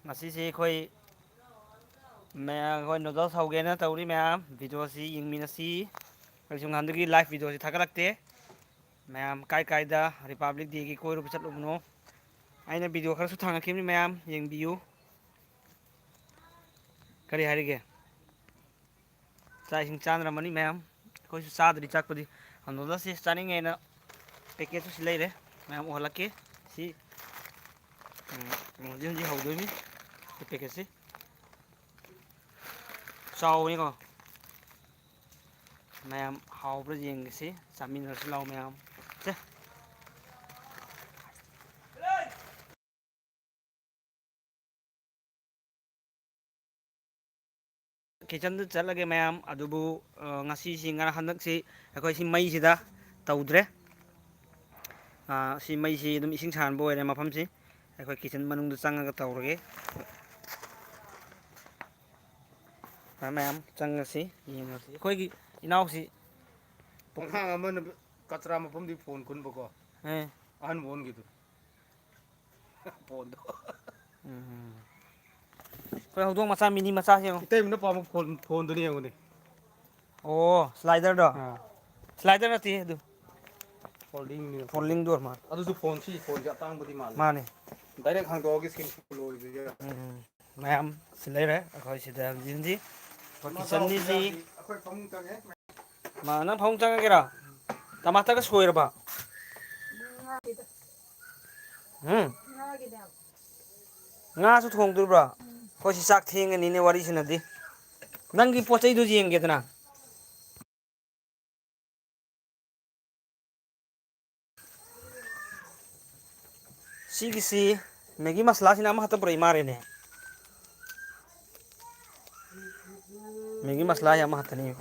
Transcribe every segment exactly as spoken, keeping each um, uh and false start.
ꯉꯁꯤꯁꯤ ꯑꯩꯈꯣꯏ ꯃꯌꯥꯝ, ꯑꯩꯈꯣꯏ ꯅꯨꯗꯜꯁ ꯍꯧꯒꯦꯅ ꯇꯧꯔꯤ ꯃꯌꯥꯝ꯫ ꯚꯤꯗꯤꯑꯣꯁꯤ ꯌꯦꯡꯃꯤꯟꯅꯁꯤ꯫ ꯑꯩꯁꯨ ꯉꯍꯥꯟꯗꯒꯤ ꯂꯥꯏꯐ ꯚꯤꯗꯤꯑꯣꯁꯤ ꯊꯥꯒꯠꯂꯛꯇꯦ꯫ ꯃꯌꯥꯝ ꯀꯥꯏ ꯀꯥꯏꯗ ꯔꯤꯄꯕ꯭ꯂꯤꯛ ꯗꯦꯒꯤ ꯀꯣꯏꯔꯨꯕ ꯆꯠꯂꯨꯕꯅꯣ? ꯑꯩꯅ ꯚꯤꯗꯤꯑꯣ ꯈꯔꯁꯨ ꯊꯥꯡꯒꯠꯈꯤꯕꯅꯤ ꯃꯌꯥꯝ, ꯌꯦꯡꯕꯤꯌꯨ꯫ ꯀꯔꯤ ꯍꯥꯏꯔꯤꯒꯦ? ꯆꯥꯛ ꯏꯁꯤꯡ ꯆꯥꯅꯔꯝꯃꯅꯤ ꯃꯌꯥꯝ꯫ ꯑꯩꯈꯣꯏꯁꯨ ꯆꯥꯗ꯭ꯔꯤ ꯆꯥꯛꯄꯨꯗꯤ꯫ ꯅꯨꯗꯜꯁꯤ ꯆꯥꯅꯤꯡꯉꯦꯅ ꯄꯦꯀꯦꯠꯁꯨ ꯁꯤ ꯂꯩꯔꯦ꯫ ꯃꯌꯥꯝ ꯎꯍꯜꯂꯛꯀꯦ꯫ ꯁꯤ, ꯎꯝ, ꯍꯧꯖꯤꯛ ꯍꯧꯖꯤꯛ ꯍꯧꯗꯣꯏꯅꯤ꯫ ꯁꯤ ꯄꯦꯀꯦꯠꯁꯤ꯫ ꯆꯥꯎꯕꯅꯤꯀꯣ꯫ ꯃꯌꯥꯝ ꯍꯥꯎꯕ꯭ꯔꯥ ꯌꯦꯡꯒꯦꯁꯤ꯫ ꯆꯥꯃꯤꯟꯅꯔꯁꯤ ꯂꯥꯛꯑꯣ ꯃꯌꯥꯝ꯫ ꯁꯦ꯫ ꯀꯤꯠꯆꯟꯗ ꯆꯠꯂꯒꯦ ꯃꯌꯥꯝ꯫ ꯑꯗꯨꯕꯨ, ꯑ, ꯉꯁꯤꯁꯤ, ꯉꯔꯥꯡ, ꯍꯟꯗꯛꯁꯤ ꯑꯩꯈꯣꯏ ꯁꯤ ꯃꯩꯁꯤꯗ ꯇꯧꯗ꯭ꯔꯦ꯫ ꯑ, ꯁꯤ ꯃꯩꯁꯤ ꯑꯗꯨꯝ ꯏꯁꯤꯡ ꯁꯥꯍꯟꯕ ꯑꯣꯏꯔꯦ ꯃꯐꯝꯁꯤ꯫ ꯑꯩꯈꯣꯏ ꯀꯤꯠꯆꯟ ꯃꯅꯨꯡꯗ ꯆꯪꯉꯒ ꯇꯧꯔꯒꯦ꯫ ꯃꯌꯥꯝ ꯆꯪꯉꯁꯤ, ꯌꯦꯡꯉꯁꯤ꯫ ꯑꯩꯈꯣꯏꯒꯤ ꯏꯅꯥꯎꯁꯤ ꯑꯉꯥꯡ ꯑꯃꯅ ꯀꯆꯔꯥ ꯃꯐꯝꯗꯤ ꯐꯣꯟ ꯈꯨꯟꯕꯀꯣ꯫ ꯑꯦ꯫ ꯑꯍꯟꯕ ꯑꯣꯟꯈꯤꯗꯨ꯫ ꯐꯣꯟꯗꯣ꯫ ꯎꯝ꯫ ꯑꯩꯈꯣꯏ ꯍꯧꯗꯣꯡ ꯃꯆꯥ, ꯃꯤꯅꯤ ꯃꯆꯥꯁꯦ ꯌꯦꯡꯉꯣ꯫ ꯏꯇꯩꯃꯅ ꯄꯥꯝꯕ ꯐꯣꯟ, ꯐꯣꯟꯗꯨꯅꯤ ꯌꯦꯡꯉꯨꯅꯦ꯫ ꯑꯣ, ꯁ꯭ꯂꯥꯏꯗꯔꯗꯣ? ꯑꯥ꯫ ꯁ꯭ꯂꯥꯏꯗꯔ ꯅꯠꯇꯦ ꯑꯗꯨ꯫ ꯐꯣꯜꯗꯤꯡꯅꯤ꯫ ꯐꯣꯜꯗꯤꯡꯗꯣ ꯑꯣꯏꯔ ꯃꯥꯜꯂꯦ꯫ ꯑꯗꯨꯁꯨ ꯐꯣꯟ, ꯁꯤ ꯐꯣꯟꯁꯦ ꯑꯇꯥꯡꯕꯗꯤ ꯃꯥꯜꯂꯦ꯫ ꯃꯥꯅꯦ꯫ ꯗꯥꯏꯔꯦꯛ ꯍꯥꯡꯗꯣꯛꯑꯒ ꯁ꯭ꯀꯔꯤꯟ ꯐꯨꯜ ꯑꯣꯏꯕꯁꯦ꯫ ꯎꯝ, ꯎꯝ꯫ ꯃꯌꯥꯝ ꯁꯤ ꯂꯩꯔꯦ꯫ ꯑꯩꯈꯣꯏ ꯁꯤꯗ ꯌꯦꯡꯁꯤ꯫ ꯑꯩꯈꯣꯏ ꯃꯥ ꯀꯤꯠꯆꯟꯒꯤꯁꯤ꯫ ꯆꯥꯎꯕꯁꯤꯗꯤ ꯑꯩꯈꯣꯏ ꯐꯃꯨꯡ ꯆꯪꯉꯦ꯫ ꯃꯥ, ꯅꯪ ꯐꯃꯨꯡ ꯆꯪꯉꯒꯦꯔꯥ? ꯇꯃꯥꯇꯔꯒ ꯁꯣꯏꯔꯕ? ꯎꯝ? ꯉꯥꯁꯨ ꯊꯣꯡꯗꯣꯔꯤꯕ꯭ꯔꯣ? ꯑꯩꯈꯣꯏ ꯁꯤ ꯆꯥꯛ ꯊꯦꯡꯉꯅꯤꯅꯦ, ꯋꯥꯔꯤ ꯁꯥꯟꯅꯗꯦ꯫ ꯅꯪꯒꯤ ꯄꯣꯠ ꯆꯩꯗꯨ ꯌꯦꯡꯒꯦꯗꯅ꯫ ꯁꯤꯒꯤꯁꯤ ꯃꯦꯒꯤ ꯃꯁꯂꯥꯁꯤꯅ ꯑꯃꯈꯛꯇ ꯄꯨꯔꯛꯏ ꯃꯥꯜꯂꯦꯅꯦ꯫ ꯃꯦꯒꯤ ꯃꯁꯂꯥ ꯌꯥꯝ ꯍꯥꯞꯇꯅꯤ꯫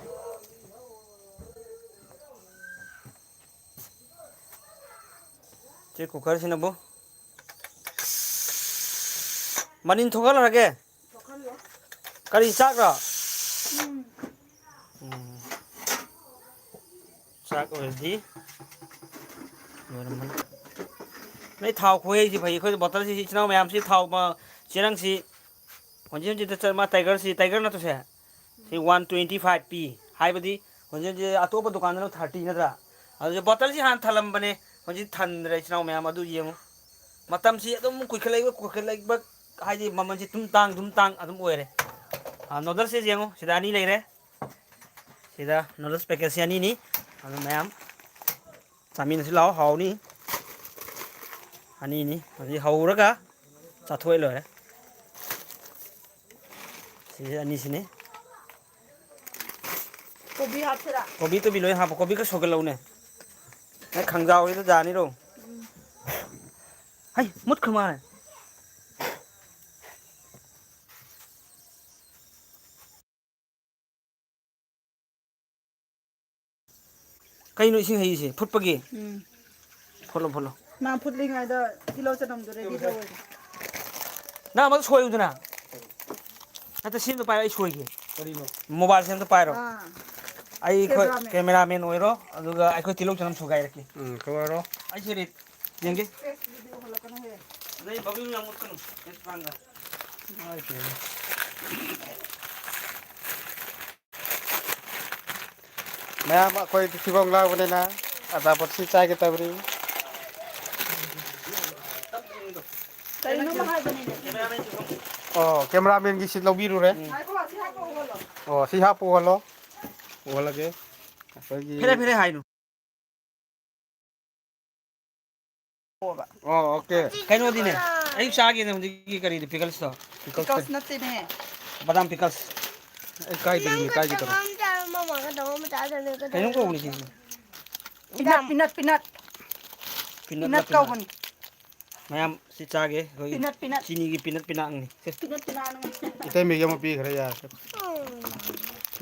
ꯁꯤ ꯀꯨꯀꯔꯁꯤꯅꯕꯨ ꯃꯅꯤꯟ ꯊꯣꯛꯍꯜꯂꯔꯒꯦ꯫ ꯀꯔꯤ ꯆꯥꯛꯔꯣ? ꯎꯝ꯫ ꯆꯥꯛ ꯑꯣꯏꯔꯗꯤ ꯂꯣꯏꯔꯝꯃꯅꯤ꯫ ꯅꯣꯏ ꯊꯥꯎ ꯈꯨꯍꯩꯁꯤ ꯐꯩ꯫ ꯑꯩꯈꯣꯏ ꯕꯣꯇꯜꯁꯤ ꯏꯆꯤꯟ ꯏꯅꯥꯎ ꯃꯌꯥꯝꯁꯤ ꯊꯥꯎ ꯃ-, ꯆꯦꯔꯪꯁꯤ ꯍꯧꯖꯤꯛ ꯍꯧꯖꯤꯛꯇ ꯆꯠ-, ꯃꯥ ꯇꯥꯏꯒꯔꯁꯤ, ꯇꯥꯏꯒꯔ ꯅꯠꯇ꯭ꯔꯣ ꯁꯦ? ꯁꯤ ꯋꯥꯟ ꯇ꯭ꯋꯦꯟꯇꯤ ꯐꯥꯏꯚ ꯄꯤ꯫ ꯍꯥꯏꯕꯗꯤ ꯍꯧꯖꯤꯛ ꯍꯧꯖꯤꯛ ꯑꯇꯣꯞꯄ ꯗꯨꯀꯥꯟꯗꯅ ꯊꯥꯔꯇꯤ ꯅꯠꯇ꯭ꯔꯥ? ꯑꯗꯨꯗꯤ ꯕꯣꯇꯜꯁꯤ ꯍꯥꯟꯅ ꯊꯜꯂꯝꯕꯅꯦ, ꯍꯧꯖꯤꯛ ꯊꯟꯗ꯭ꯔꯦ ꯏꯆꯤꯟ ꯏꯅꯥꯎ ꯃꯌꯥꯝ꯫ ꯑꯗꯨ ꯌꯦꯡꯉꯨ, ꯃꯇꯝꯁꯤ ꯑꯗꯨꯝ ꯀꯨꯏꯈꯠꯂꯛꯏꯕ, ꯀꯨꯏꯈꯠꯂꯛꯏꯕ ꯍꯥꯏꯗꯤ ꯃꯃꯜꯁꯤ ꯑꯗꯨꯝ ꯇꯥꯡ, ꯑꯗꯨꯝ ꯇꯥꯡ ꯑꯗꯨꯝ ꯑꯣꯏꯔꯦ꯫ ꯑ, ꯅꯨꯗꯜꯁꯁꯦ ꯌꯦꯡꯉꯨ, ꯁꯤꯗ ꯑꯅꯤ ꯂꯩꯔꯦ꯫ ꯁꯤꯗ ꯅꯨꯗꯜꯁ ꯄꯦꯀꯦꯠꯁꯦ ꯑꯅꯤꯅꯤ꯫ ꯑꯗꯨ ꯃꯌꯥꯝ ꯆꯥꯃꯤꯟꯅꯁꯤ ꯂꯥꯛꯑꯣ, ꯍꯥꯎꯅꯤ꯫ ꯑꯅꯤꯅꯤ꯫ ꯍꯧꯖꯤꯛ ꯍꯧꯔꯒ ꯆꯥꯊꯣꯛꯑ ꯂꯣꯏꯔꯦ꯫ ꯁꯤꯁꯦ ꯑꯅꯤꯁꯤꯅꯤ꯫ ꯀꯣꯕꯤ ꯍꯥꯞꯁꯤꯔꯥ? ꯀꯣꯕꯤ ꯇꯨꯕꯤ ꯂꯣꯏ ꯍꯥꯞꯄꯣ꯫ ꯀꯣꯕꯤ ꯈꯔ ꯁꯣꯏꯒꯠꯂꯛꯎꯅꯦ꯫ ꯅꯪ ꯈꯪꯖꯥꯎꯒꯤꯗꯣ ꯖꯥꯅꯤꯔꯣ? ꯎꯝ꯫ ꯍꯩ, ꯃꯨꯠꯈ꯭ꯔ ꯃꯥꯜꯂꯦ꯫ ꯀꯩꯅꯣ ꯏꯁꯤꯡ ꯍꯩꯔꯤꯁꯦ? ꯐꯨꯠꯄꯒꯤ? ꯎꯝ꯫ ꯐꯨꯠꯂꯣ, ꯐꯨꯠꯂꯣ꯫ ꯃꯥ ꯐꯨꯠꯂꯤꯉꯩꯗ ꯇꯤꯜꯍꯧ ꯆꯅꯝꯗꯣ ready ꯇꯧꯔꯒꯦ꯫ ꯅꯪ ꯑꯃꯇ ꯁꯣꯏꯌꯨꯗꯅ꯫ ꯅꯠꯇꯦ, ꯁꯤ ꯑꯝꯇ ꯄꯥꯏꯔꯣ, ꯑꯩ ꯁꯣꯏꯒꯦ꯫ ꯀꯔꯤꯅꯣ? Mobile ꯁꯦ ꯑꯝꯇ ꯄꯥꯏꯔꯣ꯫ ꯑꯥ꯫ ꯑꯩ, ꯑꯩꯈꯣꯏ cameraman꯫ Cameraman ꯑꯣꯏꯔꯣ, ꯑꯗꯨꯒ ꯑꯩꯈꯣꯏ ꯇꯤꯜꯍꯧ ꯆꯅꯝ ꯁꯨꯒꯥꯏꯔꯛꯀꯦ꯫ ꯎꯝ, ꯁꯨꯒꯥꯏꯔꯣ꯫ ꯑꯩꯁꯦ ꯔꯦ-, ꯌꯦꯡꯒꯦ꯫ Face ꯀꯤꯗꯤ ꯎꯍꯜꯂꯛꯀꯅꯨꯍꯦ꯫ ꯑꯗꯩ ꯕꯕꯤꯅ ꯑꯃꯨꯛ ꯀꯩꯅꯣ, ꯐꯦꯁ ꯄꯥꯟꯗ꯫ ꯏꯃꯥꯏ ꯄꯦꯝꯃ꯫ ꯃꯌꯥꯝ ꯑꯩꯈꯣꯏ ꯐꯤꯐꯝ ꯂꯥꯡꯕꯅꯤꯅ ꯑꯆꯥꯄꯣꯠꯁꯤ ꯆꯥꯒꯦ ꯇꯧꯔꯤ꯫ ꯀꯔꯤꯅꯣꯝ ꯍꯥꯏꯕꯅꯤꯅꯦ꯫ ꯑꯣ, cameraman ꯒꯤ seat ꯂꯧꯕꯤꯔꯨꯔꯦ꯫ ꯎꯝ꯫ ꯉꯥꯏꯈꯣ, ꯑꯁꯤ ꯍꯥꯞꯄ ꯎꯍꯜꯂꯣ꯫ ꯑꯣ, ꯁꯤ ꯍꯥꯞꯄ ꯎꯍꯜꯂꯣ꯫ ꯎꯍꯜꯂꯒꯦ꯫ ꯑꯩꯈꯣꯏꯒꯤ ꯐꯦꯔꯦ ꯐꯦꯔꯦ ꯍꯥꯏꯅꯨ꯫ ꯑꯣ, okay꯫ ꯀꯩꯅꯣꯗꯤꯅꯦ, ꯑꯌꯨꯛ ꯆꯥꯒꯦꯅꯦ ꯍꯧꯖꯤꯛꯀꯤ ꯀꯔꯤꯗꯤ, pickles ꯇꯣ꯫ Pickles ꯅꯠꯇꯦ꯫ Pickles ꯅꯠꯇꯦꯅꯦ꯫ ꯕꯗꯥꯝ pickles꯫ ꯑꯩ ꯀꯥꯏꯗꯒꯤꯅꯦ, ꯀꯥꯏꯗꯒꯤ ꯇꯧꯔꯣ? ꯀꯩꯅꯣꯝ ꯀꯧꯕꯅꯤ ꯁꯤꯁꯦ꯫ Peanut, peanut, peanut꯫ Peanut ꯅꯠꯇꯦ꯫ ꯀꯧꯕꯅꯤ꯫ ꯃꯌꯥꯝ ꯁꯤ ꯆꯥꯒꯦ, ꯑꯩꯈꯣꯏꯒꯤ peanut, peanut꯫ ꯆꯤꯅꯤꯒꯤ peanut, peanut ꯅꯤ꯫ ꯁꯦ꯫ Peanut, peanut ꯅꯤ꯫ ꯏꯇꯩꯃꯒꯤ ꯑꯃ ꯄꯤꯈ꯭ꯔꯦ, ꯌꯥꯔꯦ꯫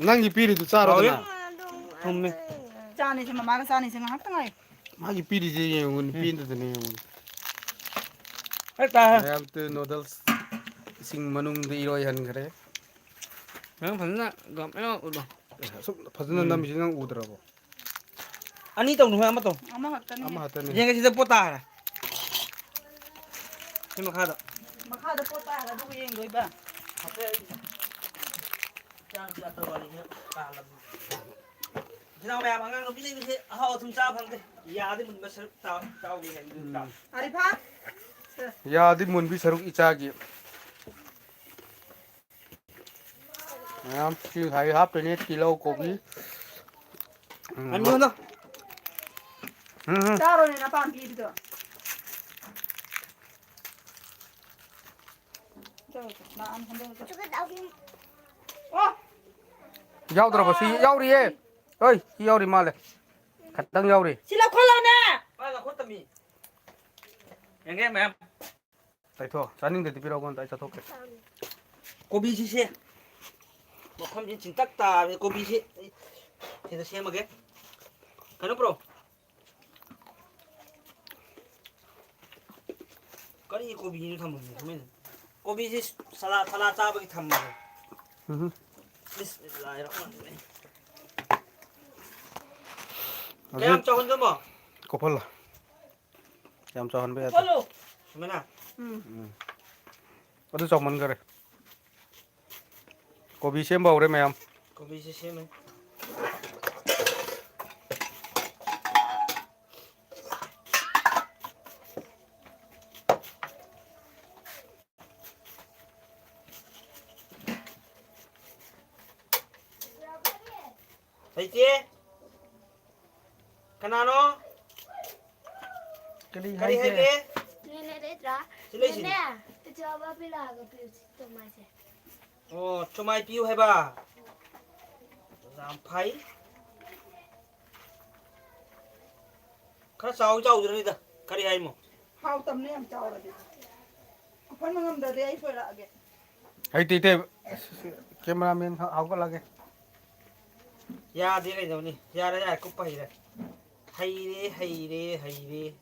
ꯅꯪꯒꯤ ꯄꯤꯔꯤꯗꯨ ꯆꯥꯔꯣꯗꯅ꯫ ꯍꯥꯎꯋꯤ? ꯊꯨꯝꯃꯦ꯫ ꯆꯥꯅꯤꯁꯦ, ꯃꯃꯥꯒ ꯆꯥꯅꯤꯁꯦ ꯉꯥꯏꯍꯥꯛꯇ ꯉꯥꯏ꯫ ꯃꯥꯒꯤ ꯄꯤꯔꯤꯁꯦ ꯌꯦꯡꯉꯨꯅꯦ, ꯎꯝ꯫ ꯄꯦꯟꯗꯗꯅ ꯌꯦꯡꯉꯨꯅꯦ꯫ ꯑꯩ ꯇꯥꯔꯦ꯫ ꯃꯌꯥꯝ ꯇꯨ noodles ꯏꯁꯤꯡ ꯃꯅꯨꯡꯗ ꯏꯔꯣꯏꯍꯟꯈ꯭ꯔꯦ꯫ ꯅꯪ ꯐꯖꯅ ꯒꯝ-, ꯀꯩꯅꯣ ꯎꯠꯂꯣ꯫ ꯑꯦ, ꯑꯁꯨꯛ ꯐꯖꯅ ꯎꯝ꯫ ꯅꯝꯃꯤꯁꯤ ꯅꯪ ꯎꯗ꯭ꯔꯕꯣ? ꯑꯅꯤ ꯇꯧꯅꯨ ꯍꯣꯏ, ꯑꯃ ꯇꯧ꯫ ꯑꯃꯈꯛꯇꯅꯤ꯫ ꯑꯃꯈꯛꯇꯅꯤ꯫ ꯌꯦꯡꯒꯦ ꯁꯤꯗ ꯄꯣꯠ ꯇꯥꯈ꯭ꯔꯦ꯫ ꯁꯤ ꯃꯈꯥꯗ꯫ ꯃꯈꯥꯗ ꯄꯣꯠ ꯇꯥꯔꯒ ꯑꯗꯨꯒ ꯌꯦꯡꯗꯣꯏꯕ꯫ ꯍꯥꯏꯐꯦꯠ ꯆꯥꯛ ꯆꯥ ꯇꯧꯔꯒ ꯀꯥꯍꯜꯂꯝꯃꯤ꯫ ꯏꯆꯤꯟ ꯏꯅꯥꯎ ꯃꯌꯥꯝ, ꯑꯉꯥꯡ ꯅꯨꯄꯤ ꯂꯩꯕꯁꯦ ꯑꯍꯥꯎ ꯑꯊꯨꯝ ꯆꯥ ꯐꯪꯗꯦ꯫ ꯌꯥꯗꯤ ꯃꯨꯟꯕ ꯁꯔꯨꯛ ꯆꯥꯎ-, ꯆꯥꯎꯒꯦ ꯍꯥꯏꯕꯗꯨ ꯆꯥꯎ꯫ ꯑꯔꯤꯐꯥ? ꯌꯥꯗꯤ ꯃꯨꯟꯕꯤ ꯁꯔꯨꯛ ꯏꯆꯥꯒꯤ꯫ ꯃꯌꯥꯝ ꯁꯤ ꯉꯁꯥꯏ ꯍꯥꯞꯇꯣꯏꯅꯦ, ꯇꯤꯜꯍꯧ, ꯀꯣꯕꯤ꯫ ꯎꯝ꯫ ꯑꯅꯤ ꯍꯣꯟꯗꯣ꯫ ꯎꯝ, ꯎꯝ꯫ ꯆꯥꯔꯣꯅꯦ ꯅꯄꯥꯝ ꯄꯤꯕꯗꯣ꯫ ꯆꯥꯔꯣ, ꯆꯥꯔꯣ꯫ ꯂꯥꯛꯑꯅꯤ, ꯍꯟꯗꯣꯛꯑꯣ, ꯆꯥꯔꯣ꯫ ꯑꯣ! ꯌꯥꯎꯗ꯭ꯔꯕ? ꯁꯤ ꯌꯥꯎꯔꯤꯌꯦ꯫ ꯍꯣꯏ, ꯁꯤ ꯌꯥꯎꯔꯤ ꯃꯥꯜꯂꯦ꯫ ꯈꯇꯪ ꯌꯥꯎꯔꯤ꯫ ꯁꯤ ꯂꯧꯈꯠꯂꯣꯅꯦ! ꯃꯥ ꯂꯧꯈꯠꯇꯃꯤ꯫ ꯌꯦꯡꯒꯦ ꯃꯌꯥꯝ꯫ ꯇꯩꯊꯣꯛ꯫ ꯆꯥꯅꯤꯡꯗꯗꯤ ꯄꯤꯔꯛꯎꯀꯣ, ꯑꯝꯇ ꯑꯩ ꯆꯥꯊꯣꯛꯀꯦ꯫ ꯀꯣꯕꯤꯁꯤꯁꯦ ꯃꯐꯝꯁꯤ ꯆꯤꯟꯇꯛ ꯇꯥꯔꯦ꯫ ꯀꯣꯕꯤꯁꯤ ꯑꯩ ꯁꯤꯗ ꯁꯦꯝꯃꯒꯦ꯫ ꯀꯩꯅꯣ ꯄꯨꯔꯛꯑꯣ꯫ ꯀꯔꯤ ꯀꯣꯕꯤꯅꯣ ꯊꯝꯐꯝꯁꯦ? ꯀꯃꯥꯏꯅ? ꯀꯣꯕꯤꯁꯤ ꯁꯂꯥ, ꯁꯂꯥ ꯆꯥꯕꯒꯤ ꯊꯝꯕꯅꯦ꯫ ꯎꯝ꯫ ꯕꯤꯁꯃꯤꯜꯂꯥꯍꯤꯔ ꯔꯍꯃꯥꯅꯤꯔ ꯔꯍꯤꯝ꯫ ꯀꯌꯥꯝ ꯍꯧꯖꯤꯛ ꯆꯥꯎꯍꯟꯗꯣꯏꯃꯣ? ꯀꯣꯞꯐꯜꯂꯣ꯫ ꯌꯥꯝ ꯆꯥꯎꯍꯟꯕ ꯌꯥꯗꯦ꯫ ꯀꯣꯞꯐꯜꯂꯣ꯫ ꯁꯨꯃꯥꯏꯅ? ꯎꯝ꯫ ꯎꯝ꯫ ꯑꯗꯨ ꯆꯥꯎꯃꯟꯈꯔꯦ꯫ ꯀꯣꯕꯤ ꯁꯦꯝꯕ ꯍꯧꯔꯦ ꯃꯌꯥꯝ꯫ ꯀꯣꯕꯤꯁꯦ ꯁꯦꯝꯃꯦ꯫ ꯂꯩꯇꯦ꯫ ꯀꯅꯥꯅꯣ? ꯀꯔꯤ ꯀꯔꯤ ꯍꯥꯏꯒꯦ? ꯍꯥꯏꯒꯦ? ꯅꯦꯅꯦ ꯂꯩꯇ꯭ꯔꯥ? ꯁꯤ ꯂꯩꯁꯤꯗꯤ꯫ ꯅꯦꯅꯦ, ꯏꯆꯥ ꯑꯃ ꯄꯤꯔꯛꯑꯒ ꯄꯤꯔꯨꯁꯤ, ꯇꯣꯃꯥꯏꯁꯦ꯫ ꯑꯣ, ꯆꯨꯃꯥꯏ ꯄꯤꯌꯨ ꯍꯥꯏꯕ? ꯌꯥꯝ ꯐꯩ꯫ ꯈꯔ ꯆꯥꯎ ꯆꯥꯎꯗ꯭ꯔꯅꯤꯗ꯫ ꯀꯔꯤ ꯍꯥꯏꯃꯣ? ꯍꯥꯎꯇꯝꯅꯦ ꯌꯥꯝ ꯆꯥꯎꯔꯗꯤ꯫ ꯀꯨꯞꯐꯟꯕ ꯉꯝꯗ꯭ꯔꯗꯤ ꯑꯩ ꯁꯣꯏꯔꯛꯑꯒꯦ꯫ ꯍꯩꯇꯦ, ꯏꯇꯩ꯫ ꯑꯁ, cameraman ꯍꯧꯒꯠꯂꯒꯦ꯫ ꯌꯥꯗꯦ ꯀꯩꯗꯧꯅꯤ? ꯌꯥꯔꯦ, ꯌꯥꯔꯦ, ꯀꯨꯞꯄ ꯍꯩꯔꯦ꯫ ꯍꯩꯔꯦ, ꯍꯩꯔꯦ, ꯍꯩꯔꯦ꯫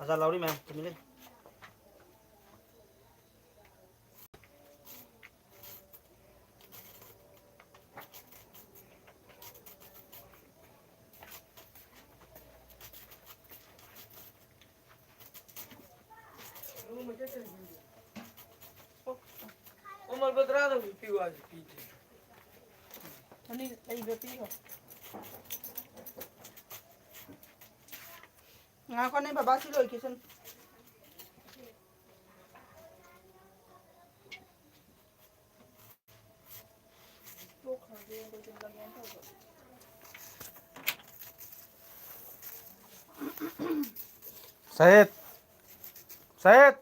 ꯑꯆꯥ, ꯂꯥꯎꯔꯤ ꯃꯌꯥꯝ, ꯇꯨꯃꯤꯟ ꯂꯩ꯫ ꯃꯃꯜ ꯂꯨꯄꯥ ꯇꯔꯥꯗꯪ ꯄꯤꯌꯨ ꯍꯥꯏꯁꯨ ꯄꯤꯗꯦ꯫ ꯑꯅꯤ ꯂꯩꯕ ꯄꯤꯈꯣ꯫ ꯉꯥꯏꯈꯣꯅꯦ ꯕꯕꯥ, ꯁꯤ ꯂꯣꯏꯈꯤꯁꯅꯨ꯫ ꯁꯍꯤꯠ! ꯁꯍꯤꯠ!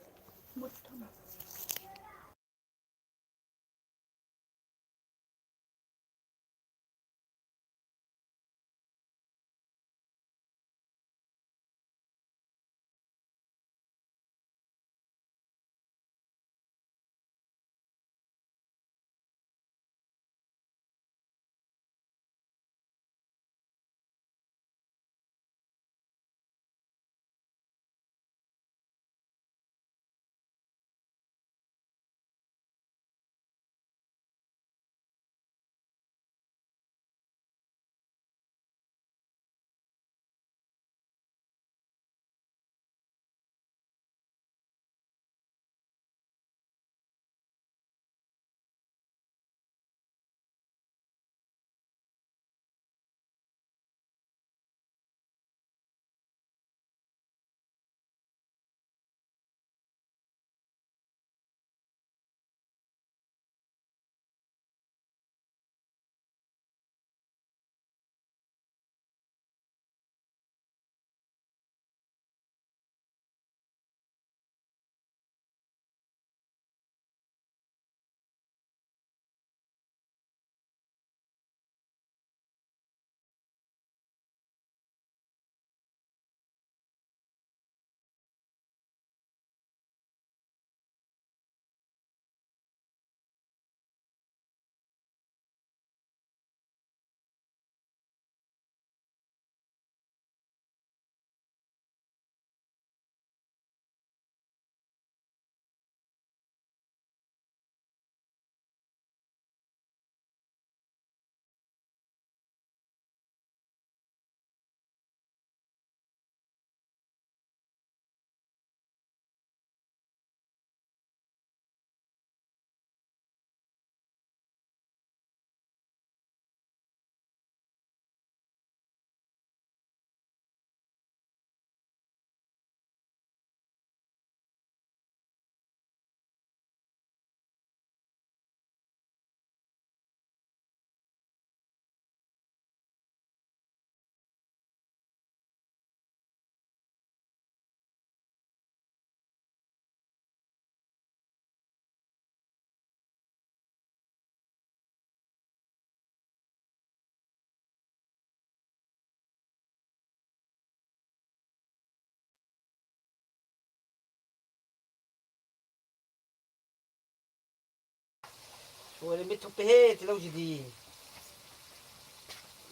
ꯂꯣꯏꯔꯦ, ꯃꯤꯠ ꯊꯨꯞꯄꯦꯍꯦ ꯇꯤꯜꯍꯧꯁꯤꯗꯤ꯫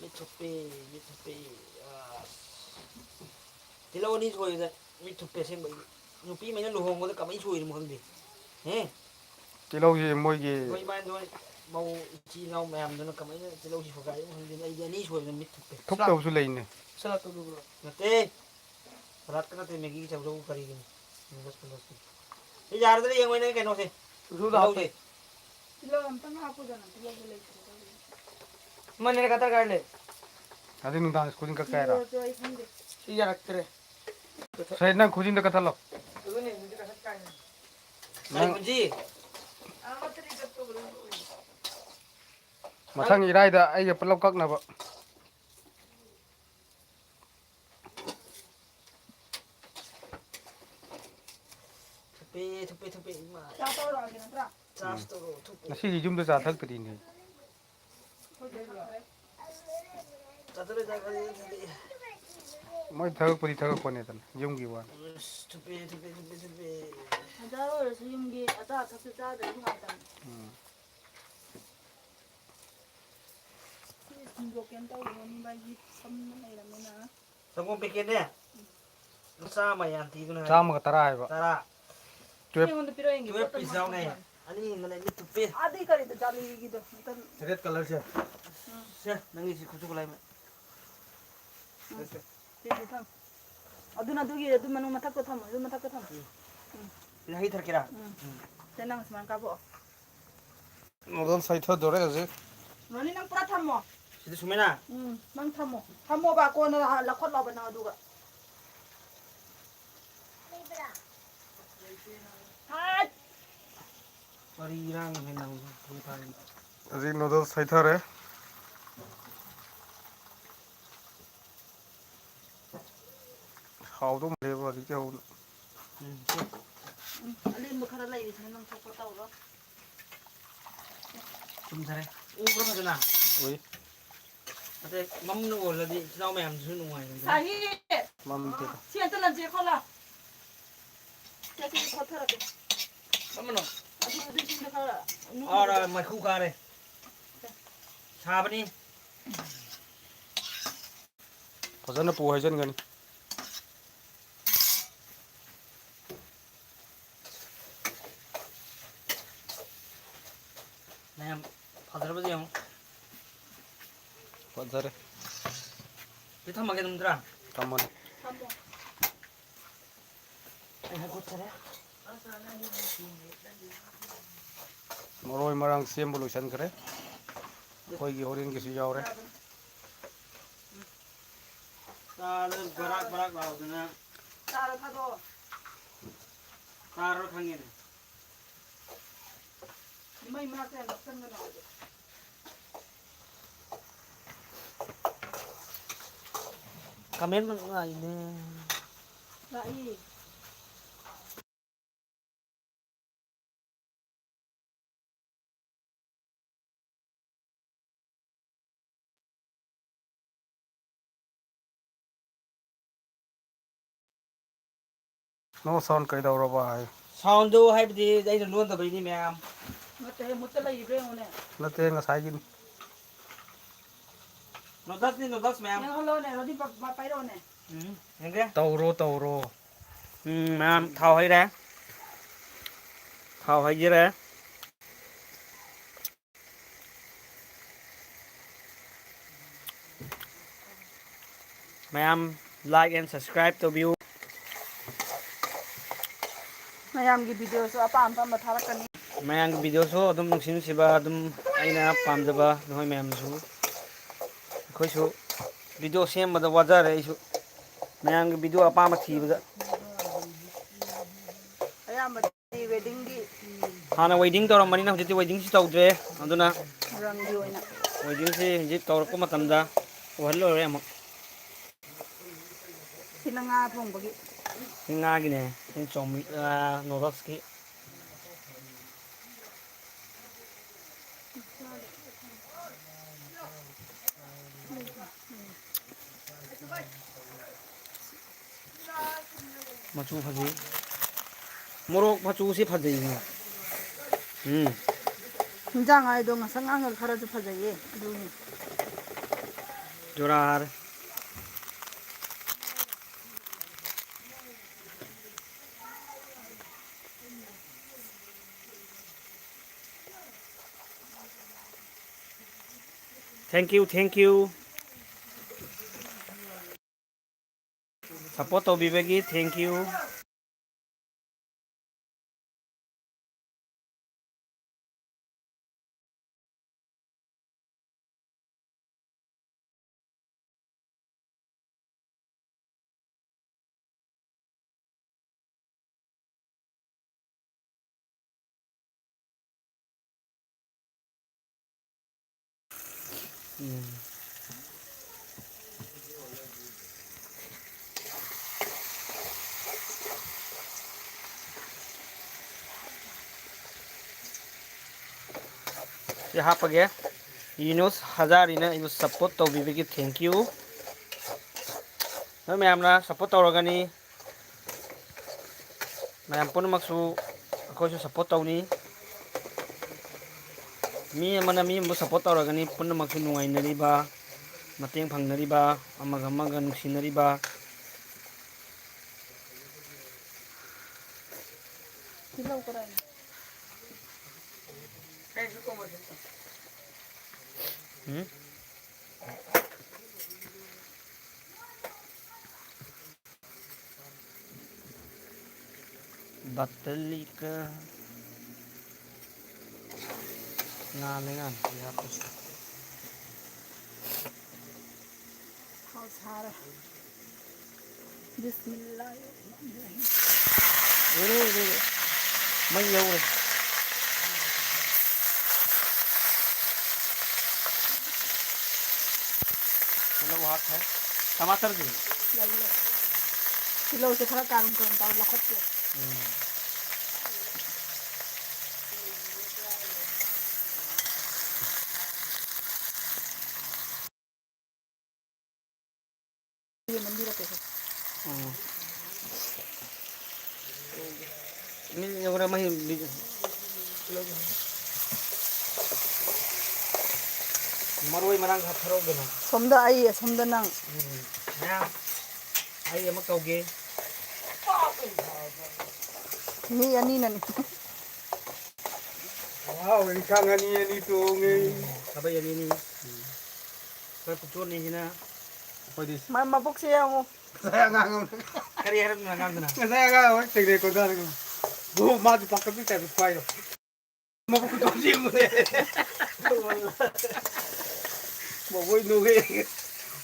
ꯃꯤꯠ ꯊꯨꯞꯄꯦ, ꯃꯤꯠ ꯊꯨꯞꯄꯦ꯫ ꯑꯁ꯫ ꯇꯤꯜꯍꯧ ꯑꯅꯤ ꯁꯣꯏꯕꯗ ꯃꯤꯠ ꯊꯨꯞꯄꯦ ꯑꯁꯦꯡꯕ ꯑꯩꯗꯤ꯫ ꯅꯨꯄꯤ ꯑꯃꯅ ꯂꯨꯍꯣꯡꯕꯗ ꯀꯃꯥꯏꯅ ꯁꯣꯏꯔꯤꯅꯣ ꯈꯪꯗꯦ꯫ ꯍꯦ? ꯇꯤꯜꯍꯧꯁꯤ ꯃꯣꯏꯒꯤ ꯑꯩꯈꯣꯏ ꯏꯃꯥ ꯏꯟꯗꯣꯟ ꯃꯧ ꯏꯆꯤꯜ ꯏꯅꯥꯎ ꯃꯌꯥꯝꯗꯨꯅ ꯀꯃꯥꯏꯅ ꯇꯤꯜꯍꯧꯁꯤ ꯁꯣꯏꯒꯥꯏꯔꯤꯅꯣ ꯈꯪꯗꯦ꯫ ꯑꯩꯗꯤ ꯑꯅꯤ ꯁꯣꯏꯕꯗ ꯃꯤꯠ ꯊꯨꯞꯄꯦ꯫ ꯊꯨꯞꯇꯕꯁꯨ ꯂꯩꯅꯦ꯫ ꯅꯠꯇꯦ꯫ ꯁꯂꯥꯠꯇ ꯅꯠꯇꯦ, ꯃꯦꯒꯤꯒꯤ ꯆꯧꯆꯧ ꯀꯔꯤꯒꯤꯅꯣ? ꯅꯨꯗꯜꯁ ꯐꯨꯗꯜꯁꯀꯤ꯫ ꯁꯤ ꯌꯥꯔꯗ꯭ꯔꯥ ꯌꯦꯡꯉꯣ ꯅꯪ ꯀꯩꯅꯣꯁꯦ꯫ ꯇꯤꯜꯍꯧꯁꯦ꯫ ꯇꯤꯜꯍꯧ ꯑꯝꯇꯪ ꯍꯥꯞꯄꯨꯗꯅ, ꯇꯤꯜꯍꯧꯗꯣ ꯂꯩꯇ꯭ꯔꯦ ꯇꯧꯔꯤꯁꯦ꯫ ꯃꯅꯦ ꯀꯗꯥꯏ ꯀꯥꯏ ꯂꯩ? ꯑꯗꯨ ꯅꯨꯡꯗꯥꯡ ꯁ꯭ꯀꯨꯜ ꯀꯛꯀꯦ ꯍꯥꯏꯔꯣ? ꯇꯤꯜꯍꯧꯗꯣ ꯑꯩ ꯈꯪꯗꯦ꯫ ꯁꯤ ꯌꯥꯔꯛꯇ꯭ꯔꯦ꯫ ꯁꯦ, ꯅꯪ ꯈꯨꯖꯤꯟꯗꯣ ꯀꯛꯊꯠꯂꯣ꯫ ꯑꯗꯨꯅꯦ, ꯍꯧꯖꯤꯛ ꯀꯛꯊꯠ ꯀꯥꯏꯅ꯫ ꯅꯪ ꯀꯔꯤ ꯈꯨꯖꯤ? ꯑꯥ, ꯃꯊꯛꯇ ꯀꯛꯄꯗꯣ ꯂꯣꯏ ꯂꯣꯏꯔꯦ꯫ ꯃꯊꯪ ꯏꯔꯥꯏꯗ ꯑꯩꯒ ꯄꯨꯂꯞ ꯀꯛꯅꯕ꯫ ꯊꯨꯞꯄꯦ, ꯊꯨꯞꯄꯦ, ꯊꯨꯞꯄꯦ, ꯏꯃꯥ꯫ ꯆꯥꯛ ꯇꯧꯔꯛꯑꯒꯦ ꯅꯠꯇ꯭ꯔꯥ? ꯆꯥꯔꯖ ꯎꯝ꯫ ꯇꯧꯔꯛꯑꯣ, ꯊꯨꯞꯄꯦ꯫ ꯉꯁꯤꯗꯤ ꯌꯨꯝꯗ ꯆꯥ ꯊꯛꯇ꯭ꯔꯤꯅꯦ꯫ ꯑꯩꯈꯣꯏ ꯆꯠꯂꯨꯔꯦ꯫ ꯆꯥꯊꯠꯂꯦ, ꯆꯥꯊꯠꯂꯦ, ꯆꯥꯊꯠꯂꯦ꯫ ꯃꯣꯏ ꯊꯛꯄꯨꯗꯤ ꯊꯛꯄꯅꯤꯗꯅ, ꯌꯨꯝꯒꯤ ꯋꯥꯅꯤ꯫ ꯑꯁ, ꯊꯨꯞꯄꯦ, ꯊꯨꯞꯄꯦ, ꯊꯨꯞꯄꯦ, ꯊꯨꯞꯄꯦ꯫ ꯑꯣꯖꯥ ꯑꯣꯏꯔꯁꯨ ꯌꯨꯝꯒꯤ ꯑꯆꯥ ꯑꯊꯛꯁꯨ ꯆꯥꯗ꯭ꯔꯗꯤ ꯅꯨꯡꯉꯥꯏꯇꯕꯅꯤ꯫ ꯎꯝ꯫ ꯁꯤ ꯁꯤꯟꯗꯣꯛꯀꯦꯅ ꯇꯧꯕꯅꯤ, ꯚꯥꯏꯒꯤ ꯁꯝꯅ ꯂꯩꯔꯝꯃꯦꯅ꯫ ꯁꯪꯒꯣꯝ ꯄꯦꯀꯦꯠꯅꯦ? ꯆꯥꯝꯃ ꯌꯥꯝ ꯊꯤꯗꯨꯅ ꯍꯥꯏ꯫ ꯆꯥꯝꯃꯒ ꯇꯔꯥ ꯍꯥꯏꯕ꯫ ꯇꯔꯥ꯫ ꯁꯤ ꯑꯩꯉꯣꯟꯗ ꯄꯤꯔꯛꯑꯣ ꯌꯦꯡꯒꯦ, ꯄꯣꯠꯇꯣ ꯄꯤꯁ ꯌꯥꯎꯅ ꯍꯥꯏ꯫ ꯃꯥꯡꯍꯟꯕ꯫ ꯑꯅꯤ ꯍꯦꯟꯕꯅꯦ, ꯃꯤꯠ ꯊꯨꯞꯄꯦ꯫ ꯑꯥꯗꯩ ꯀꯔꯤꯗ ꯖꯥꯂꯤꯒꯤꯗꯣ ꯑꯝꯇ ꯔꯦꯗ ꯀꯂꯔꯁꯦ꯫ ꯎꯝ꯫ ꯁꯦ, ꯅꯪꯒꯤ ꯁꯤ ꯈꯨꯠꯁꯨ ꯈꯨꯠꯂꯥꯏ ꯃ-, ꯎꯝ꯫ ꯁꯦ, ꯁꯦ꯫ ꯁꯤꯁꯦ ꯊꯝꯃꯣ꯫ ꯑꯗꯨꯅ ꯑꯗꯨꯒꯤ, ꯑꯗꯨ ꯃꯅꯨꯡ ꯃꯊꯛꯇ ꯊꯝꯃꯣ, ꯑꯗꯨ ꯃꯊꯛꯇ ꯊꯝꯃꯣ꯫ ꯎꯝ꯫ ꯎꯝ꯫ ꯁꯤꯗ ꯍꯩ ꯊꯔꯛꯀꯦꯔꯥ? ꯎꯝ꯫ ꯎꯝ꯫ ꯁꯦ, ꯅꯪ ꯁꯨꯃꯥꯏꯅ ꯀꯥꯞꯄꯛꯑꯣ꯫ ꯅꯨꯗꯜꯁ ꯍꯩꯊꯗꯣꯔꯦ ꯍꯧꯖꯤꯛ꯫ ꯔꯣꯅꯤ, ꯅꯪ ꯄꯨꯔꯥ ꯊꯝꯃꯣ꯫ ꯁꯤꯗ ꯁꯨꯃꯥꯏꯅ? ꯎꯝ, ꯅꯪ ꯊꯝꯃꯣ꯫ ꯊꯝꯃꯣꯕ, ꯀꯣꯟꯅ ꯂꯧꯈꯠꯂꯣꯕ ꯅꯪ ꯑꯗꯨꯒ꯫ ꯍꯥꯏ! ꯀꯔꯤ ꯏꯔꯥꯡꯅꯣ ꯍꯦꯟꯅ ꯍꯧꯖꯤꯛ ꯊꯣꯛꯑꯦ ꯇꯥꯔꯤ꯫ ꯍꯧꯖꯤꯛ ꯅꯨꯗꯜꯁ ꯍꯩꯊꯔꯦ꯫ ꯍꯥꯎꯗꯧ ꯃꯥꯜꯂꯦꯕ ꯍꯧꯖꯤꯛꯇꯤ ꯍꯧꯅ꯫ ꯎꯝ, ꯁꯦ꯫ ꯎꯝ, ꯑꯂꯦꯝꯕ ꯈꯔ ꯂꯩꯔꯤꯁꯤꯅ ꯅꯪ ꯊꯣꯛꯄ ꯇꯧꯔꯣ꯫ ꯆꯨꯝꯊꯔꯦ꯫ ꯎꯕ꯭ꯔꯣ ꯐꯖꯅ? ꯎꯏ꯫ ꯑꯗꯩ ꯃꯝꯅ ꯑꯣꯜꯂꯗꯤ ꯏꯆꯤꯜ ꯏꯅꯥꯎ ꯃꯌꯥꯝꯗꯨꯁꯨ ꯅꯨꯡꯉꯥꯏꯔꯣꯏꯗꯅ꯫ ꯁꯥꯍꯤ! ꯃꯝꯗꯦꯗ꯫ ꯁꯤ ꯑꯝꯇ ꯂꯟꯖꯦ ꯈꯣꯠꯂꯣ꯫ ꯁꯦ, ꯁꯤꯗꯤ ꯈꯣꯠꯊꯔꯒꯦ꯫ ꯀꯔꯝꯕꯅꯣ? ꯑꯗꯨ, ꯑꯗꯨ ꯏꯁꯤꯡꯗ ꯈꯔ ꯑꯥ, ꯃꯩꯈꯨ ꯀꯥꯔꯦ꯫ ꯁꯥꯕꯅꯤ꯫ ꯐꯖꯅ ꯄꯨ ꯍꯥꯏꯖꯟꯒꯅꯤ꯫ ꯃꯌꯥꯝ ꯐꯖꯔꯕꯗꯤ ꯌꯦꯡꯉꯨ꯫ ꯐꯖꯔꯦ꯫ ꯁꯤ ꯊꯝꯃꯒꯦ ꯑꯗꯨꯝ ꯅꯠꯇ꯭ꯔꯥ? ꯊꯝꯃꯣꯅꯦ꯫ ꯊꯝꯃꯣ꯫ ꯑꯩ ꯍꯧꯒꯠꯆꯔꯦ꯫ ꯃꯔꯣꯏ ꯃꯔꯥꯡ ꯁꯦꯝꯕ ꯂꯣꯏꯁꯤꯟꯈ꯭ꯔꯦ꯫ ꯑꯩꯈꯣꯏꯒꯤ ꯍꯣꯔꯦꯟꯒꯤꯁꯨ ꯌꯥꯎꯔꯦ꯫ ꯆꯥꯗ ꯕꯔꯥꯛ ꯕꯔꯥꯛ ꯂꯥꯎꯗꯅ꯫ ꯆꯥꯔꯣ ꯊꯥꯗꯣꯛꯑꯣ꯫ ꯆꯥꯔꯣ ꯈꯪꯉꯦꯅꯦ꯫ ꯃꯩ ꯃꯅꯥꯛꯇ ꯌꯥꯝ ꯅꯛꯁꯟꯒꯅꯣ ꯍꯥꯏꯕ꯫ ꯀꯃꯦꯟ ꯉꯥꯏꯅꯦ꯫ ꯂꯥꯛꯏ꯫ No sound ꯀꯩꯗꯧꯔꯕ ꯍꯥꯏ? Soundꯗꯨ ꯍꯥꯏꯕꯗꯤ ꯑꯩꯅ ꯂꯣꯟꯗꯕꯩꯅꯤ ꯃꯌꯥꯝ꯫ ꯅꯠꯇꯦ, ꯃꯨꯠꯇ ꯂꯩꯔꯤꯕ꯭ꯔꯥ ꯌꯦꯡꯉꯨꯅꯦ꯫ ꯅꯠꯇꯦ, ꯉꯁꯥꯏꯒꯤꯅꯤ꯫ Noodlesꯅꯤ, noodles ꯃꯌꯥꯝ꯫ ꯌꯦꯡꯍꯜꯂꯣꯅꯦ, ꯔꯣꯗꯤ ꯄ-, ꯄ-, ꯄꯥꯏꯔꯛꯑꯣꯅꯦ꯫ ꯎꯝ, ꯌꯦꯡꯒꯦ꯫ ꯇꯧꯔꯣ, ꯇꯧꯔꯣ꯫ ꯎꯝ, ꯃꯌꯥꯝ ꯊꯥꯎ ꯍꯩꯔꯦ꯫ ꯊꯥꯎ ꯍꯩꯖꯔꯦ꯫ ꯃꯌꯥꯝ like and subscribe ꯇꯧꯕꯤꯌꯨ꯫ ꯃꯌꯥꯝꯒꯤ videoꯁꯨ ꯑꯄꯥꯝ ꯑꯄꯥꯝꯕ ꯊꯥꯔꯛꯀꯅꯤ꯫ ꯃꯌꯥꯝꯒꯤ videoꯁꯨ ꯑꯗꯨꯝ ꯅꯨꯡꯁꯤ ꯅꯨꯡꯁꯤꯕ ꯑꯗꯨꯝ ꯑꯩꯅ ꯄꯥꯝꯖꯕ ꯅꯈꯣꯏ ꯃꯌꯥꯝꯁꯨ꯫ ꯑꯩꯈꯣꯏꯁꯨ video ꯁꯦꯝꯕꯗ ꯋꯥꯖꯔꯦ ꯑꯩꯁꯨ꯫ ꯃꯌꯥꯝꯒꯤ video ꯑꯄꯥꯝꯕ ꯊꯤꯕꯗ꯫ ꯑꯌꯥꯝꯕꯗꯤ weddingꯒꯤ꯫ ꯍꯥꯟꯅ wedding ꯇꯧꯔꯝꯕꯅꯤꯅ ꯍꯧꯖꯤꯛꯇꯤ weddingꯁꯤ ꯇꯧꯗ꯭ꯔꯦ꯫ ꯑꯗꯨꯅ ꯔꯪꯒꯤ ꯑꯣꯏꯅ꯫ Weddingꯁꯤ ꯍꯧꯖꯤꯛ ꯇꯧꯔꯛꯄ ꯃꯇꯝꯗ ꯎꯍꯜꯂꯔꯣꯏ ꯑꯃꯨꯛ꯫ ꯁꯤꯅ ꯉꯥ ꯊꯣꯡꯕꯒꯤ꯫ ꯁꯤ ꯉꯥꯒꯤꯅꯦ꯫ ꯁꯤ ꯆꯧꯃꯤ-, ꯑꯥ, noodlesꯀꯤ꯫ ꯃꯆꯨ ꯐꯖꯩ꯫ ꯃꯣꯔꯣꯛ ꯃꯆꯨꯁꯤ ꯐꯖꯩꯅꯦ꯫ ꯎꯝ꯫ ꯍꯤꯟꯖꯥꯡ ꯍꯥꯏꯗꯣ ꯉꯁꯪ ꯉꯥꯡꯉꯒ ꯈꯔꯁꯨ ꯐꯖꯩꯌꯦ, ꯑꯗꯨꯅꯤ꯫ ꯖꯣꯔꯥꯔ꯫ Thank you, thank you. Support ꯇꯧꯕꯤꯕꯒꯤ thank you. ꯎꯝ꯫ ꯁꯤ ꯍꯥꯞꯄꯒꯦ꯫ ꯌꯨꯅꯨꯁ ꯍꯖꯥꯔꯤꯅ ꯑꯩꯕꯨ support ꯇꯧꯕꯤꯕꯒꯤ thank you꯫ ꯅꯣꯏ ꯃꯌꯥꯝꯅ support ꯇꯧꯔꯒꯅꯤ꯫ ꯃꯌꯥꯝ ꯄꯨꯝꯅꯃꯛꯁꯨ ꯑꯩꯈꯣꯏꯁꯨ support ꯇꯧꯅꯤ꯫ ꯃꯤ ꯑꯃꯅ ꯃꯤ ꯑꯃꯕꯨ support ꯇꯧꯔꯒꯅꯤ ꯄꯨꯝꯅꯃꯛꯁꯨ ꯅꯨꯡꯉꯥꯏꯅꯔꯤꯕ, ꯃꯇꯦꯡ ꯐꯪꯅꯔꯤꯕ, ꯑꯃꯒ ꯑꯃꯒ ꯅꯨꯡꯁꯤꯅꯔꯤꯕ꯫ ꯇꯤꯜꯍꯧ ꯀꯗꯥꯏꯅꯣ? ꯎꯝ? ꯕꯇꯂꯤꯀ꯫ ꯉꯥꯜꯂꯦ, ꯉꯥꯜꯂꯦ, ꯁꯤ ꯍꯥꯞꯄꯁꯤ꯫ ꯊꯥꯎ ꯁꯥꯔꯦ꯫ ꯕꯤꯁꯃꯤꯜꯂꯥꯍꯤꯔꯔꯍꯃꯥꯅꯤꯔꯔꯍꯤꯝ꯫ ꯂꯣꯏꯔꯦ, ꯂꯣꯏꯔꯦ꯫ ꯃꯩ ꯍꯧꯔꯦ꯫ ꯇꯤꯜꯍꯧ ꯍꯥꯞꯈ꯭ꯔꯦ꯫ ꯇꯃꯥꯇꯔꯗꯤ? ꯂꯧ, ꯂꯧ꯫ ꯇꯤꯜꯍꯧꯁꯦ ꯈꯔ ꯀꯥꯔꯨꯝ ꯀꯥꯔꯨꯝ ꯇꯧꯔ ꯂꯧꯈꯠꯀꯦ꯫ ꯎꯝ꯫ ꯌꯦꯟ ꯅꯝꯕꯤꯔꯛꯀꯦꯁꯦ꯫ ꯎꯝ꯫ ꯃꯤ ꯌꯧꯔꯦ, ꯃꯍꯤ ꯕꯤ-, ꯃꯔꯣꯏ ꯃꯔꯥꯡ ꯈꯔ ꯊꯔꯧꯗꯅ꯫ ꯁꯣꯝꯗ ꯑꯩ, ꯑꯁꯣꯝꯗ ꯅꯪ꯫ ꯎꯝ꯫ ꯃꯌꯥꯝ, ꯑꯩ ꯑꯃ ꯀꯧꯒꯦ꯫ ꯃꯤ ꯑꯅꯤꯅꯅꯤ꯫ ꯋꯥꯎ, ꯏꯟꯁꯥꯡ ꯑꯅꯤ ꯑꯅꯤ ꯇꯣꯡꯉꯦ꯫ ꯎꯝ, ꯈꯥꯕꯩ ꯑꯅꯤ ꯑꯅꯤ꯫ ꯎꯝ꯫ ꯑꯩꯈꯣꯏ ꯄꯨꯛꯆꯣꯟꯅꯤꯁꯤꯅ꯫ ꯑꯩꯈꯣꯏꯗꯤ ꯃ-, ꯃꯕꯨꯛꯁꯦ ꯌꯦꯡꯉꯨ꯫ ꯉꯁꯥꯏ ꯑꯉꯥꯡ ꯑꯃꯅ꯫ ꯀꯔꯤ ꯍꯥꯏꯔꯝꯃꯤꯅꯣ ꯑꯉꯥꯡꯗꯨꯅ? ꯉꯁꯥꯏ ꯑꯉꯥꯡ ꯑꯃ ꯇꯦꯛꯅꯩ ꯀꯣꯟꯊꯥꯔꯒ꯫ ꯑꯣ, ꯃꯥꯁꯨ ꯄꯥꯈꯠꯄꯩ ꯇꯥꯏꯞꯇ ꯈ꯭ꯋꯥꯏꯗꯣ꯫ ꯃꯕꯨꯛ ꯈꯨꯆꯥꯎꯁꯤ ꯌꯦꯡꯉꯨꯅꯦ꯫ ꯃꯕꯣꯏ ꯅꯣꯛꯑꯦ꯫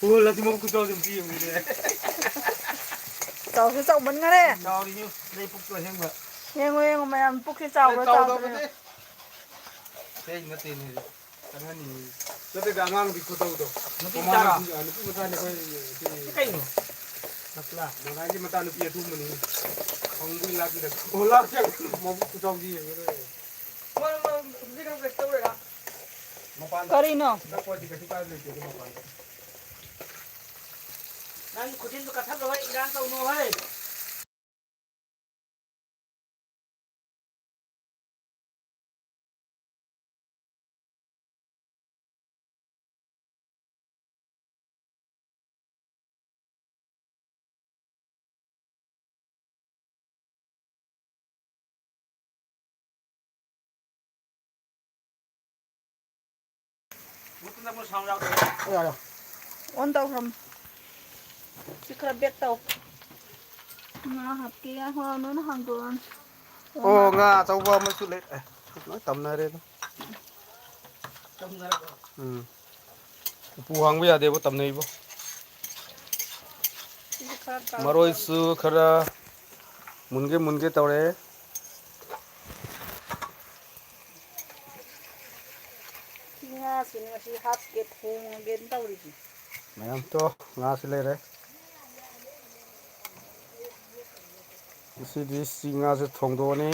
ꯑꯣ, ꯂꯥꯁꯤ ꯃꯕꯨꯛ ꯈꯨꯆꯥꯎꯁꯤ ꯑꯝꯇ ꯌꯦꯡꯉꯨꯅꯦ꯫ ꯆꯥꯎꯁꯨ ꯆꯥꯎꯃꯟꯈꯔꯦ꯫ ꯆꯥꯎꯔꯤꯅꯤ, ꯂꯩ ꯄꯨꯛꯇꯣ ꯑꯁꯦꯡꯕ꯫ ꯌꯦꯡꯉꯣ, ꯌꯦꯡꯉꯣ, ꯃꯌꯥꯝ ꯄꯨꯛꯁꯤ ꯆꯥꯎꯕ꯭ꯔꯥ, ꯆꯥꯎꯗꯕ꯭ꯔꯥ? ꯆꯥꯎꯗꯕꯅꯦ꯫ ꯁꯤ ꯑꯩ ꯅꯠꯇꯦꯅꯦ꯫ ꯆꯪꯍꯟꯅꯤꯡꯉꯤ꯫ ꯅꯠꯇꯦꯗ, ꯑꯉꯥꯡꯗꯤ ꯈꯨꯇꯧꯗꯣ꯫ ꯅꯨꯄꯤ ꯃꯃꯥꯅ ꯃꯆꯥꯔꯣ? ꯁꯤ-, ꯑ, ꯅꯨꯄꯤ ꯃꯆꯥꯅꯤ ꯑꯩꯈꯣꯏ ꯁꯤ꯫ ꯁꯤ ꯀꯩꯅꯣ? ꯅꯠꯇꯦ꯫ ꯃꯣꯅꯥꯏꯒꯤ ꯃꯆꯥꯅꯨꯄꯤ ꯑꯊꯨꯝꯕꯅꯤ꯫ ꯈꯪꯕꯨ ꯂꯥꯛꯈꯤꯗ꯫ ꯑꯣ, ꯂꯥꯛꯈꯤ꯫ ꯃꯕꯨꯛ ꯈꯨꯆꯥꯎꯗꯤ ꯌꯦꯡꯉꯨꯅꯦ꯫ ꯃꯣꯏ, ꯃꯣꯏ, ꯍꯧꯖꯤꯛ ꯍꯧꯖꯤꯛ ꯇꯧꯔꯦꯔꯥ? ꯃꯄꯥꯟꯗ꯫ ꯀꯔꯤꯅꯣ? ꯅꯛꯄꯗꯤ ꯀꯩꯁꯨ ꯀꯥꯏꯕ ꯂꯩꯇꯦ ꯑꯗꯨ ꯃꯄꯥꯟꯗ꯫ ꯅꯪ ꯈꯨꯖꯤꯟꯗꯨ ꯀꯛꯊꯠꯂꯣꯍꯦ, ꯏꯔꯥꯡ ꯇꯧꯅꯨꯍꯦ꯫ ꯌꯥꯔꯦ꯫ ꯑꯣꯟ ꯇꯧꯈ꯭ꯔꯝ꯫ ꯁꯤ ꯈꯔ ꯕꯦꯛ ꯇꯧ꯫ ꯉꯥ ꯍꯥꯞꯀꯦ꯫ ꯍꯣꯏ, ꯅꯣꯏꯅ ꯍꯥꯡꯗꯣꯛꯑꯣ꯫ ꯑꯣ, ꯉꯥ ꯑꯆꯧꯕ ꯑꯃꯁꯨ ꯂꯩ꯫ ꯑꯦ, ꯂꯣꯏ ꯇꯝꯅꯔꯦꯗ꯫ ꯇꯝꯅꯔꯕꯣ? ꯎꯝ꯫ ꯎꯄꯨ ꯍꯥꯡꯕ ꯌꯥꯗꯦꯕ, ꯇꯝꯅꯩꯕꯣ꯫ ꯁꯤꯁꯨ ꯈꯔ ꯇꯧ-, ꯃꯔꯣꯏꯁꯨ ꯈꯔ ꯃꯨꯟꯒꯦ ꯃꯨꯟꯒꯦ ꯇꯧꯔꯦ꯫ ꯁꯤ ꯉꯥꯁꯤꯅ ꯉꯁꯤ ꯍꯥꯞꯀꯦ, ꯊꯣꯡꯉꯒꯦꯅ ꯇꯧꯔꯤꯁꯤ꯫ ꯃꯌꯥꯝ ꯇꯣ, ꯉꯥꯁꯨ ꯂꯩꯔꯦ꯫ ꯉꯁꯤꯗꯤ ꯁꯤ ꯉꯥꯁꯦ ꯊꯣꯡꯗꯣꯛꯑꯅꯤ꯫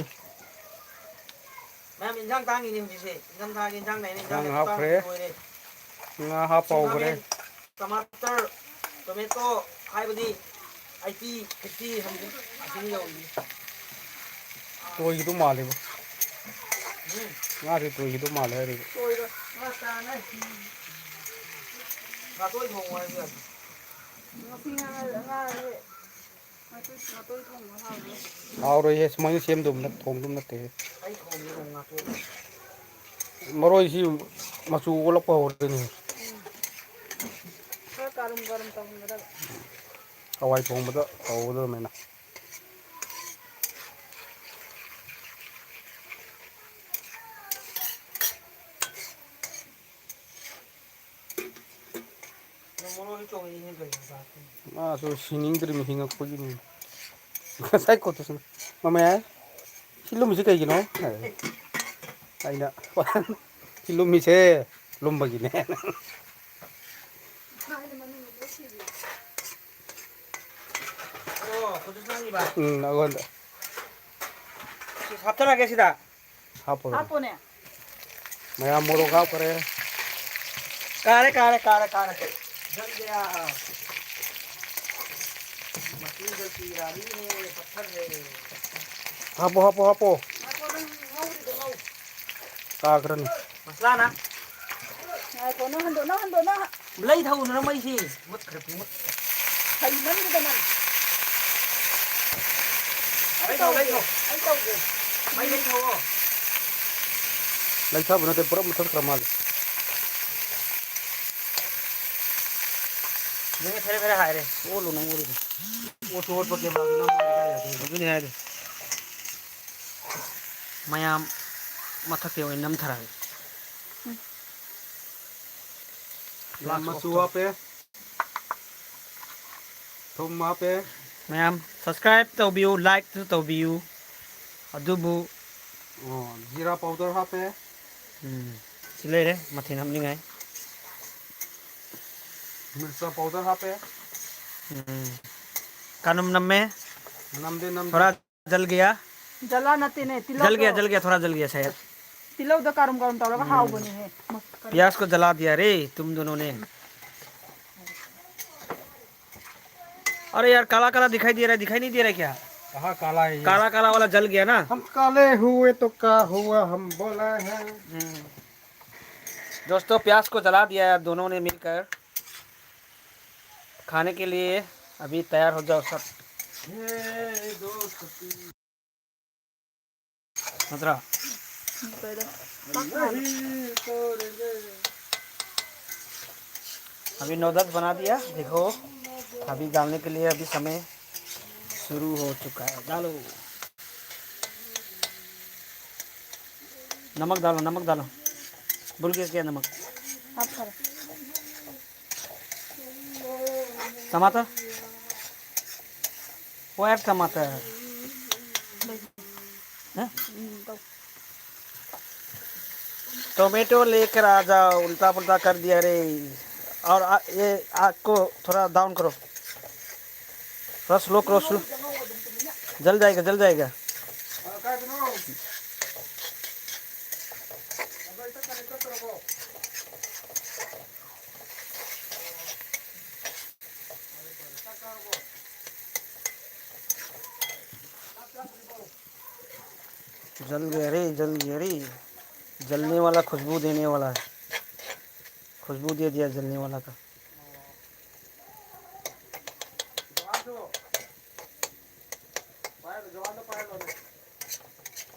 ꯃꯌꯥꯝ ꯏꯟꯖꯥꯡ ꯇꯥꯡꯉꯤꯅꯦ ꯍꯧꯖꯤꯛꯁꯦ꯫ ꯏꯟꯖꯥꯡ ꯇꯥꯡꯉꯤ, ꯏꯟꯖꯥꯡ ꯂꯩꯔꯦ, ꯏꯟꯖꯥꯡ ꯏꯟꯖꯥꯡ ꯂꯩꯔꯦ, ꯍꯥꯞꯈ꯭ꯔꯦ꯫ ꯇꯥꯡꯉꯤ ꯂꯣꯏꯔꯦ꯫ ꯉꯥ ꯍꯥꯞꯄ ꯁꯤ ꯍꯧꯈ꯭ꯔꯦ꯫ ꯈꯥꯃꯦꯟ, ꯇꯃꯥꯇꯔ, ꯇꯣꯃꯦꯇꯣ ꯍꯥꯏꯕꯗꯤ ꯑꯩꯠꯇꯤ, ꯐꯤꯐꯇꯤ ꯍꯟꯗ꯭ꯔꯦꯠ ꯑꯁꯤꯅ ꯌꯧꯔꯤꯁꯦ꯫ ꯇꯣꯏꯒꯤꯗꯧ ꯃꯥꯜꯂꯦꯕ꯫ ꯎꯝ꯫ ꯉꯥꯁꯦ ꯇꯣꯏꯒꯤꯗꯧ ꯃꯥꯜꯂꯦ ꯍꯥꯏꯔꯤꯕ꯫ ꯇꯣꯏꯔꯣꯏ꯫ ꯉꯥ ꯆꯥꯅ ꯉꯥꯇꯣꯏ ꯊꯣꯡꯉꯣ ꯍꯥꯏꯕ ꯌꯥꯗ꯭ꯔꯣ? ꯉꯁꯤ ꯉꯥ, ꯉꯥꯁꯦ ꯉꯥꯇꯣꯏ, ꯉꯥꯇꯣꯏ ꯊꯣꯡꯕ ꯍꯥꯎꯕ꯭ꯔꯥ? ꯍꯥꯎꯔꯣꯏꯍꯦ, ꯁꯨꯃꯥꯏꯅ ꯁꯦꯝꯗꯧꯕ ꯅꯠꯇꯦ, ꯊꯣꯡꯗꯧꯕ ꯅꯠꯇꯦꯍꯦ꯫ ꯑꯩ ꯊꯣꯡꯒꯦ ꯅꯣꯡ ꯉꯥꯇꯣꯏ꯫ ꯃꯔꯣꯏꯁꯤ ꯃꯆꯨ ꯑꯣꯜꯂꯛꯄ ꯍꯧꯔꯦꯅꯦ꯫ ꯎꯝ꯫ ꯈꯔ ꯀꯥꯔꯨꯝ ꯀꯥꯔꯨꯝ ꯇꯧꯍꯟꯒꯗꯕ꯫ ꯍꯋꯥꯏ ꯊꯣꯡꯕꯗ ꯇꯧꯒꯗꯕꯅꯤꯅ꯫ ꯃꯥꯁꯨ ꯁꯤꯅꯤꯡꯗ꯭ꯔꯤꯕ ꯍꯤꯡꯉꯛꯄꯒꯤꯅꯤ꯫ ꯉꯁꯥꯏ ꯀꯣꯠꯇꯁꯨ, "ꯃꯃꯥ, ꯁꯤ ꯂꯨꯝꯃꯤꯁꯤ ꯀꯩꯒꯤꯅꯣ?" ꯍꯥꯏ꯫ ꯑꯩꯅ, "ꯁꯤ ꯂꯨꯝꯃꯤꯁꯦ ꯂꯨꯝꯕꯒꯤꯅꯦ"꯫ ꯑꯣ, ꯍꯧꯖꯤꯛ ꯉꯥꯡꯉꯤꯕ? ꯎꯝ, ꯑꯩꯉꯣꯟꯗ꯫ ꯁꯤ ꯍꯥꯞꯆꯔꯒꯦ ꯁꯤꯗ꯫ ꯍꯥꯞꯄꯣꯅꯦ꯫ ꯃꯌꯥꯝ ꯃꯣꯔꯣꯛ ꯍꯥꯞꯈ꯭ꯔꯦ꯫ ꯀꯥꯔꯦ, ꯀꯥꯔꯦ, ꯀꯥꯔꯦ, ꯀꯥꯔꯦ꯫ ꯖꯜ ꯒꯌꯥ꯫ ꯃꯆꯨ ꯖꯜ ꯀꯤ ꯔꯥꯅꯤ ꯍꯦ, ꯄꯠꯊꯔ ꯍꯦ꯫ ꯍꯥꯞꯄꯣ, ꯍꯥꯞꯄꯣ, ꯍꯥꯞꯄꯣ꯫ ꯉꯥꯏꯈꯣ, ꯅꯪ ꯉꯧꯔꯤꯗꯣ ꯉꯧ꯫ ꯀꯥꯈ꯭ꯔꯅꯤ꯫ ꯃꯁꯂꯥꯅ꯫ ꯉꯥꯏꯈꯣ, ꯅꯪ ꯍꯟꯗꯣꯛ, ꯅꯪ ꯍꯟꯗꯣꯛ, ꯅꯪ꯫ ꯂꯩ ꯊꯧꯗꯅ ꯃꯩꯁꯤ ꯃꯨꯠꯈ꯭ꯔꯦ, ꯄꯨꯡꯃꯨꯠ꯫ ꯍꯩꯃꯟꯒꯤꯗꯅ꯫ ꯑꯩ ꯂꯩ ꯊꯧ, ꯂꯩ ꯇꯧꯒꯦ, ꯊꯧ꯫ ꯑꯩ ꯇꯧꯒꯦ꯫ ꯃꯩ ꯂꯩ ꯊꯧꯑꯣ꯫ ꯂꯩ ꯊꯥꯕ ꯅꯠꯇꯦ, ꯄꯨꯔꯥ ꯃꯨꯠꯊꯠꯈ꯭ꯔ ꯃꯥꯜꯂꯦ꯫ ꯅꯪ ꯐꯦꯔꯦ ꯐꯦꯔꯦ ꯍꯥꯏꯔꯦ꯫ ꯑꯣꯠꯂꯨ ꯅꯪ ꯑꯣꯠꯂꯤꯗꯣ꯫ ꯑꯣꯠꯁꯨ ꯑꯣꯠꯄ ꯀꯦꯃꯦꯔꯥꯗꯨ ꯅꯝꯕ ꯀꯥꯏ ꯌꯥꯗꯣꯏꯅꯣ? ꯑꯗꯨꯅꯤ ꯍꯥꯏꯗꯣ꯫ ꯃꯌꯥꯝ ꯃꯊꯛꯇ ꯑꯣꯏꯅ ꯅꯝꯊꯔꯒꯦ꯫ ꯃꯌꯥꯝ ꯃꯆꯨ ꯍꯥꯞꯄꯦ꯫ ꯊꯨꯝ ꯍꯥꯞꯄꯦ꯫ ꯃꯌꯥꯝ subscribe ꯇꯧꯕꯤꯌꯨ, like ꯁꯨ ꯇꯧꯕꯤꯌꯨ꯫ ꯑꯗꯨꯕꯨ ꯑꯣ, ꯖꯤꯔꯥ powder ꯍꯥꯞꯄꯦ꯫ ꯎꯝ, ꯁꯤ ꯂꯩꯔꯦ ꯃꯊꯦꯜ ꯍꯥꯞꯅꯤꯡꯉꯥꯏ꯫ ꯃꯤꯔꯆꯥ powder ꯍꯥꯞꯄꯦ꯫ ꯎꯝ, ꯀꯥꯅꯝ ꯅꯝꯃꯦ꯫ ꯅꯝꯗꯦ, ꯅꯝꯗꯦ꯫ ꯊꯣꯔꯥ ꯖꯜ ꯒꯌꯥ꯫ ꯖꯂꯥ ꯅꯠꯇꯦꯅꯦ, ꯇꯤꯜꯍꯧꯗꯣ꯫ ꯖꯜ ꯒꯌꯥ, ꯖꯜ ꯒꯌꯥ, ꯊꯣꯔꯥ ꯖꯜ ꯒꯌꯥ ꯁꯥꯌꯗ꯫ ꯇꯤꯜꯍꯧꯗ ꯀꯥꯔꯨꯝ ꯀꯥꯔꯨꯝ ꯇꯧꯔꯒ ꯎꯝ꯫ ꯍꯥꯎꯕꯅꯦꯍꯦ꯫ ꯃ-, ꯀꯔꯤ? प्याज को जला दिया रे तुम दोनों ने। अरे यार, काला काला दिखाई दे रहा है, दिखाई नहीं दे रहा है क्या? कहाँ काला है ये? काला काला वाला जल गया ना। हम काले हुए तो क्या हुआ, हम बोला है। हम्म। दोस्तों, प्याज को जला दिया है दोनों ने मिलकर। खाने के लिए अभी तैयार हो जाओ सब। नजरा। अभी नूडल्स बना दिया, देखो। अभी डालने के लिए अभी समय शुरू हो चुका है। डालो। नमक डालो, नमक डालो। भूल गया क्या नमक? आप करो। टमाटर? वो एक टमाटर है। हैं? टोमेटो लेकर आ जाओ, उल्टा पुल्टा कर दिया रे। और आ, ये आग को थोड़ा डाउन करो, थोड़ा स्लो करो, स्लो। जल जाएगा, जल जाएगा। जल गया रे, जल गया रे। जलने वाला, खुशबू देने वाला है। खुशबू दे दिया जलने वाला का।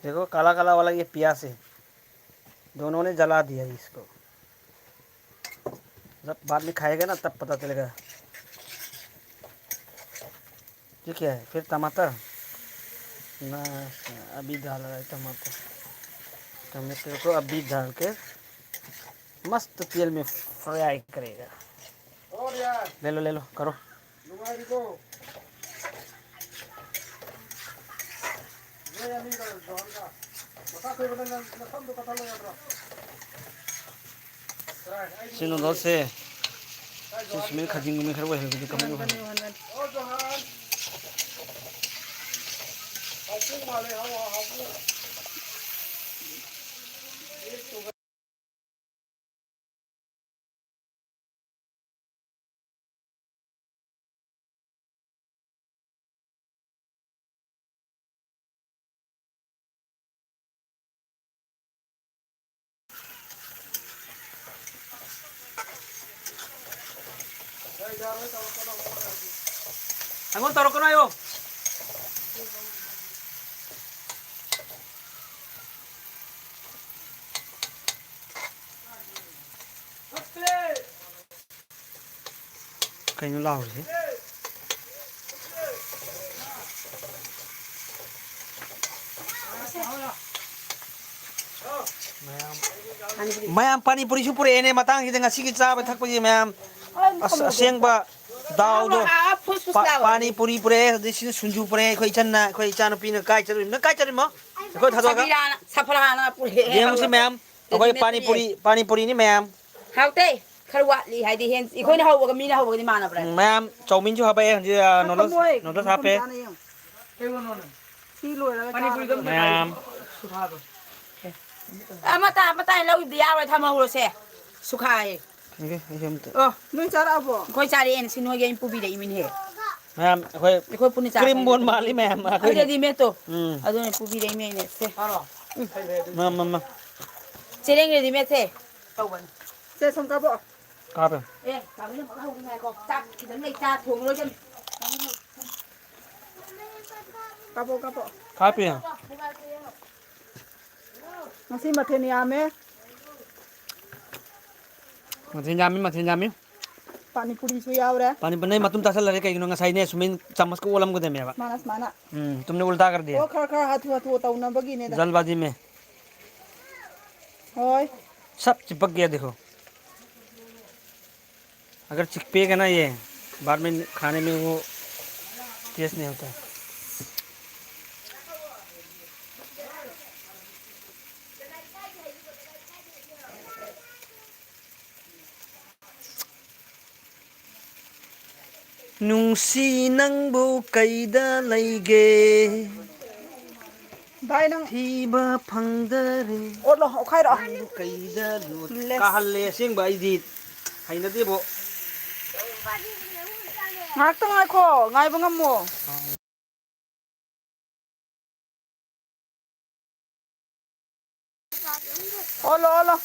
देखो, काला काला वाला ये प्याज है, दोनों ने जला दिया इसको। जब बाद में खाएगा ना, तब पता चलेगा। ये क्या है फिर? टमाटर ना, अभी डाल रहा है टमाटर। टमाटर को अभी डाल के मस्त तेल में फ्राई करेगा। ले लो, ले लो, करो। ꯁꯤ ꯅꯨꯗꯜꯁꯦ, ꯁꯤ ꯁꯨꯃꯥꯏꯅ ꯈꯥꯖꯤꯡꯒꯨꯝꯕ ꯈꯔ ꯑꯣꯏꯍꯜꯂꯒꯗꯤ ꯀꯃꯥꯏꯅ ꯇꯧꯍꯜꯂꯤ? ꯑꯩꯉꯣꯟꯗ ꯇꯧꯔꯛꯀꯅꯣ ꯍꯥꯏꯌꯣ꯫ ꯀꯩꯅꯣ ꯂꯥꯎꯔꯤꯁꯦ? ꯃꯌꯥꯝ ꯄꯥꯅꯤ ꯄꯨꯔꯤꯁꯨ ꯄꯨꯔꯛꯑꯦꯅꯦ꯫ ꯃꯇꯥꯡꯁꯤꯗ ꯉꯁꯤꯒꯤ ꯆꯥꯕ ꯊꯛꯄꯁꯤ ꯃꯌꯥꯝ ꯑꯁ-, ꯑꯁꯦꯡꯕ ꯗꯥꯎꯗꯣ꯫ ꯐꯨꯁ ꯐꯨꯁ ꯄꯥ-, ꯂꯥꯎꯋꯦ꯫ ꯄꯥꯅꯤ ꯄꯨꯔꯤ ꯄꯨꯔꯛꯑꯦ, ꯍꯧꯖꯤꯛꯁꯤꯅ ꯁꯤꯡꯖꯨ ꯄꯨꯔꯛꯑꯦ꯫ ꯑꯩꯈꯣꯏ ꯏꯆꯟꯅ, ꯑꯩꯈꯣꯏ ꯏꯆꯥꯅꯨꯄꯤꯅ ꯀꯥꯏ ꯆꯠꯂꯨꯏꯅꯣ? ꯀꯥꯏ ꯆꯠꯂꯨꯏꯃꯣ? ꯑꯩꯈꯣꯏ ꯊꯥꯗꯣꯛꯑꯒ ꯁꯕꯤꯔꯥꯅ, ꯁꯐꯂꯥꯅ ꯄꯨꯔꯛꯑꯦ꯫ ꯌꯦꯡꯉꯨꯁꯤ ꯃꯌꯥꯝ, ꯑꯩꯈꯣꯏ ꯔꯦꯗꯤꯃꯦꯗ ꯄꯥꯅꯤ ꯄꯨꯔꯤ, ꯄꯨꯔꯛꯑꯦ꯫ ꯄꯥꯅꯤ ꯄꯨꯔꯤꯅꯤ ꯃꯌꯥꯝ꯫ ꯍꯥꯎꯇꯦ꯫ ꯈꯔ ꯋꯥꯠꯂꯤ ꯍꯥꯏꯗꯤ ꯍꯦꯟ-, ꯑꯩꯈꯣꯏꯅ ꯍꯧꯕꯒ ꯃꯤꯅ ꯍꯧꯕꯒꯗꯤ ꯃꯥꯟꯅꯕ꯭ꯔꯥ? ꯎꯝ, ꯃꯌꯥꯝ ꯆꯧꯃꯤꯟꯁꯨ ꯍꯥꯄꯛꯑꯦ ꯍꯧꯖꯤꯛ, ꯑ, ꯅꯣꯗꯜꯁ, ꯊꯝꯃꯣꯏ, ꯅꯣꯗꯜꯁ ꯃꯐꯝ ꯍꯥꯞꯄꯦ꯫ ꯆꯥꯅ ꯌꯦꯡꯉꯨ꯫ ꯁꯤ ꯂꯣꯏꯔꯒ ꯆꯥꯔꯒ ꯃꯌꯥꯝ꯫ ꯑꯃꯇ, ꯑꯃꯇ ꯍꯥꯏ ꯂꯧꯗ ꯌꯥꯔꯣꯏ, ꯊꯝꯍꯧꯔꯣꯁꯦ꯫ ꯁꯨꯈꯥꯏ꯫ ꯈꯪꯗꯦ, ꯑꯩꯁꯨ ꯑꯝꯇ꯫ ꯑꯣ꯫ ꯅꯣꯏ ꯆꯥꯔꯛꯑꯕꯣ? ꯑꯩꯈꯣꯏ ꯆꯥꯔꯛꯑꯦꯅ ꯁꯤ ꯅꯣꯏꯒꯤ ꯑꯩꯅ ꯄꯨꯕꯤꯔꯛꯏꯃꯤꯅꯦꯍꯦ꯫ ꯃꯌꯥꯝ ꯑꯩꯈꯣꯏ ꯑꯩꯈꯣꯏ ꯄꯨꯟꯅ ꯆꯥ ꯀ꯭ꯔꯤꯝ ꯕꯣꯟ ꯃꯥꯜꯂꯤ ꯃꯌꯥꯝ ꯑꯩꯈꯣꯏ ꯑꯩꯈꯣꯏ꯫ ꯔꯦꯗꯤꯃꯦꯗꯇꯣ꯫ ꯎꯝ꯫ ꯑꯗꯨꯅ ꯄꯨꯕꯤꯔꯛꯏꯃꯤ ꯑꯩꯅ ꯁꯦ꯫ ꯃꯥ, ꯃꯥ, ꯃꯥ꯫ ꯆꯦꯔꯦꯡ ꯔꯦꯗꯤꯃꯦꯗꯁꯦ꯫ ꯇꯧꯕꯅꯤ꯫ ꯁꯦ ꯁꯨꯝ ꯀꯥꯄꯛꯑꯣ꯫ ꯀꯥꯞꯄꯦ꯫ ꯑꯦ ꯀꯥꯃꯤꯅ ꯃꯈꯥ ꯍꯧꯔꯤ ꯉꯥꯏꯀꯣ꯫ ꯆꯥꯛ ꯈꯤꯇꯪ ꯂꯩ ꯆꯥ ꯊꯣꯡꯉꯔꯣꯏꯗꯕꯅꯤ꯫ ꯀꯥꯄꯛꯑꯣ ꯀꯥꯄꯛꯑꯣ꯫ ꯀꯥꯞꯄꯦ꯫ ꯉꯁꯤ ꯃꯊꯦꯜ ꯌꯥꯝꯃꯦ꯫ ꯃꯊꯦꯜ ꯌꯥꯝꯃꯤ, ꯃꯊꯦꯜ ꯌꯥꯝꯃꯤ꯫ ꯄꯥꯅꯤꯄꯨꯔꯤꯁꯨ ꯌꯥꯎꯔꯦ꯫ ꯄꯥꯅꯤꯄꯨꯔꯤ ꯅꯪ ꯃꯇꯨꯝ ꯇꯥꯁꯜꯂꯔꯦ ꯀꯩꯒꯤꯅꯣ? ꯉꯁꯥꯏꯅꯦ ꯁꯨꯃꯥꯏꯅ ꯆꯥꯃꯁꯀ ꯑꯣꯠꯂꯝꯒꯗꯕꯅꯦꯕ꯫ ꯃꯥꯅ ꯁꯨꯃꯥꯏꯅ꯫ ꯎꯝ, तुमने उल्टा कर दिया। ꯑꯣ, ꯈꯔ ꯈꯔ ꯍꯥꯊꯨ ꯍꯥꯊꯨ ꯇꯧꯅꯕꯒꯤꯅꯦꯗ꯫ जल्दबाजी में। ꯍꯣꯏ꯫ सब चिपक गया देखो। अगर चिपकेगा ना ये, बाद में खाने में वो टेस्ट नहीं होता। ꯅꯨꯡꯁꯤ ꯅꯪꯕꯨ ꯀꯩꯗ ꯂꯩꯒꯦ? ꯚꯥꯏ, ꯅꯪ ꯊꯤꯕ ꯐꯪꯗꯔꯦ꯫ ꯑꯣꯠꯂꯣ, ꯑꯣꯠꯈꯥꯏꯔꯛꯑꯣ꯫ ꯅꯪꯕꯨ ꯀꯩꯗ ꯂꯣꯠ-, ꯂꯦꯁ꯫ ꯀꯥꯍꯜꯂꯦ ꯑꯁꯦꯡꯕ ꯑꯩꯗꯤ꯫ ꯍꯩꯅꯗꯦꯕꯣ꯫ ꯉꯥꯏꯍꯥꯛꯇꯪ ꯉꯥꯏꯈꯣ, ꯉꯥꯏꯕ ꯉꯝꯃꯣ꯫ ꯑꯣꯜꯂꯣ, ꯑꯣꯜꯂꯣ꯫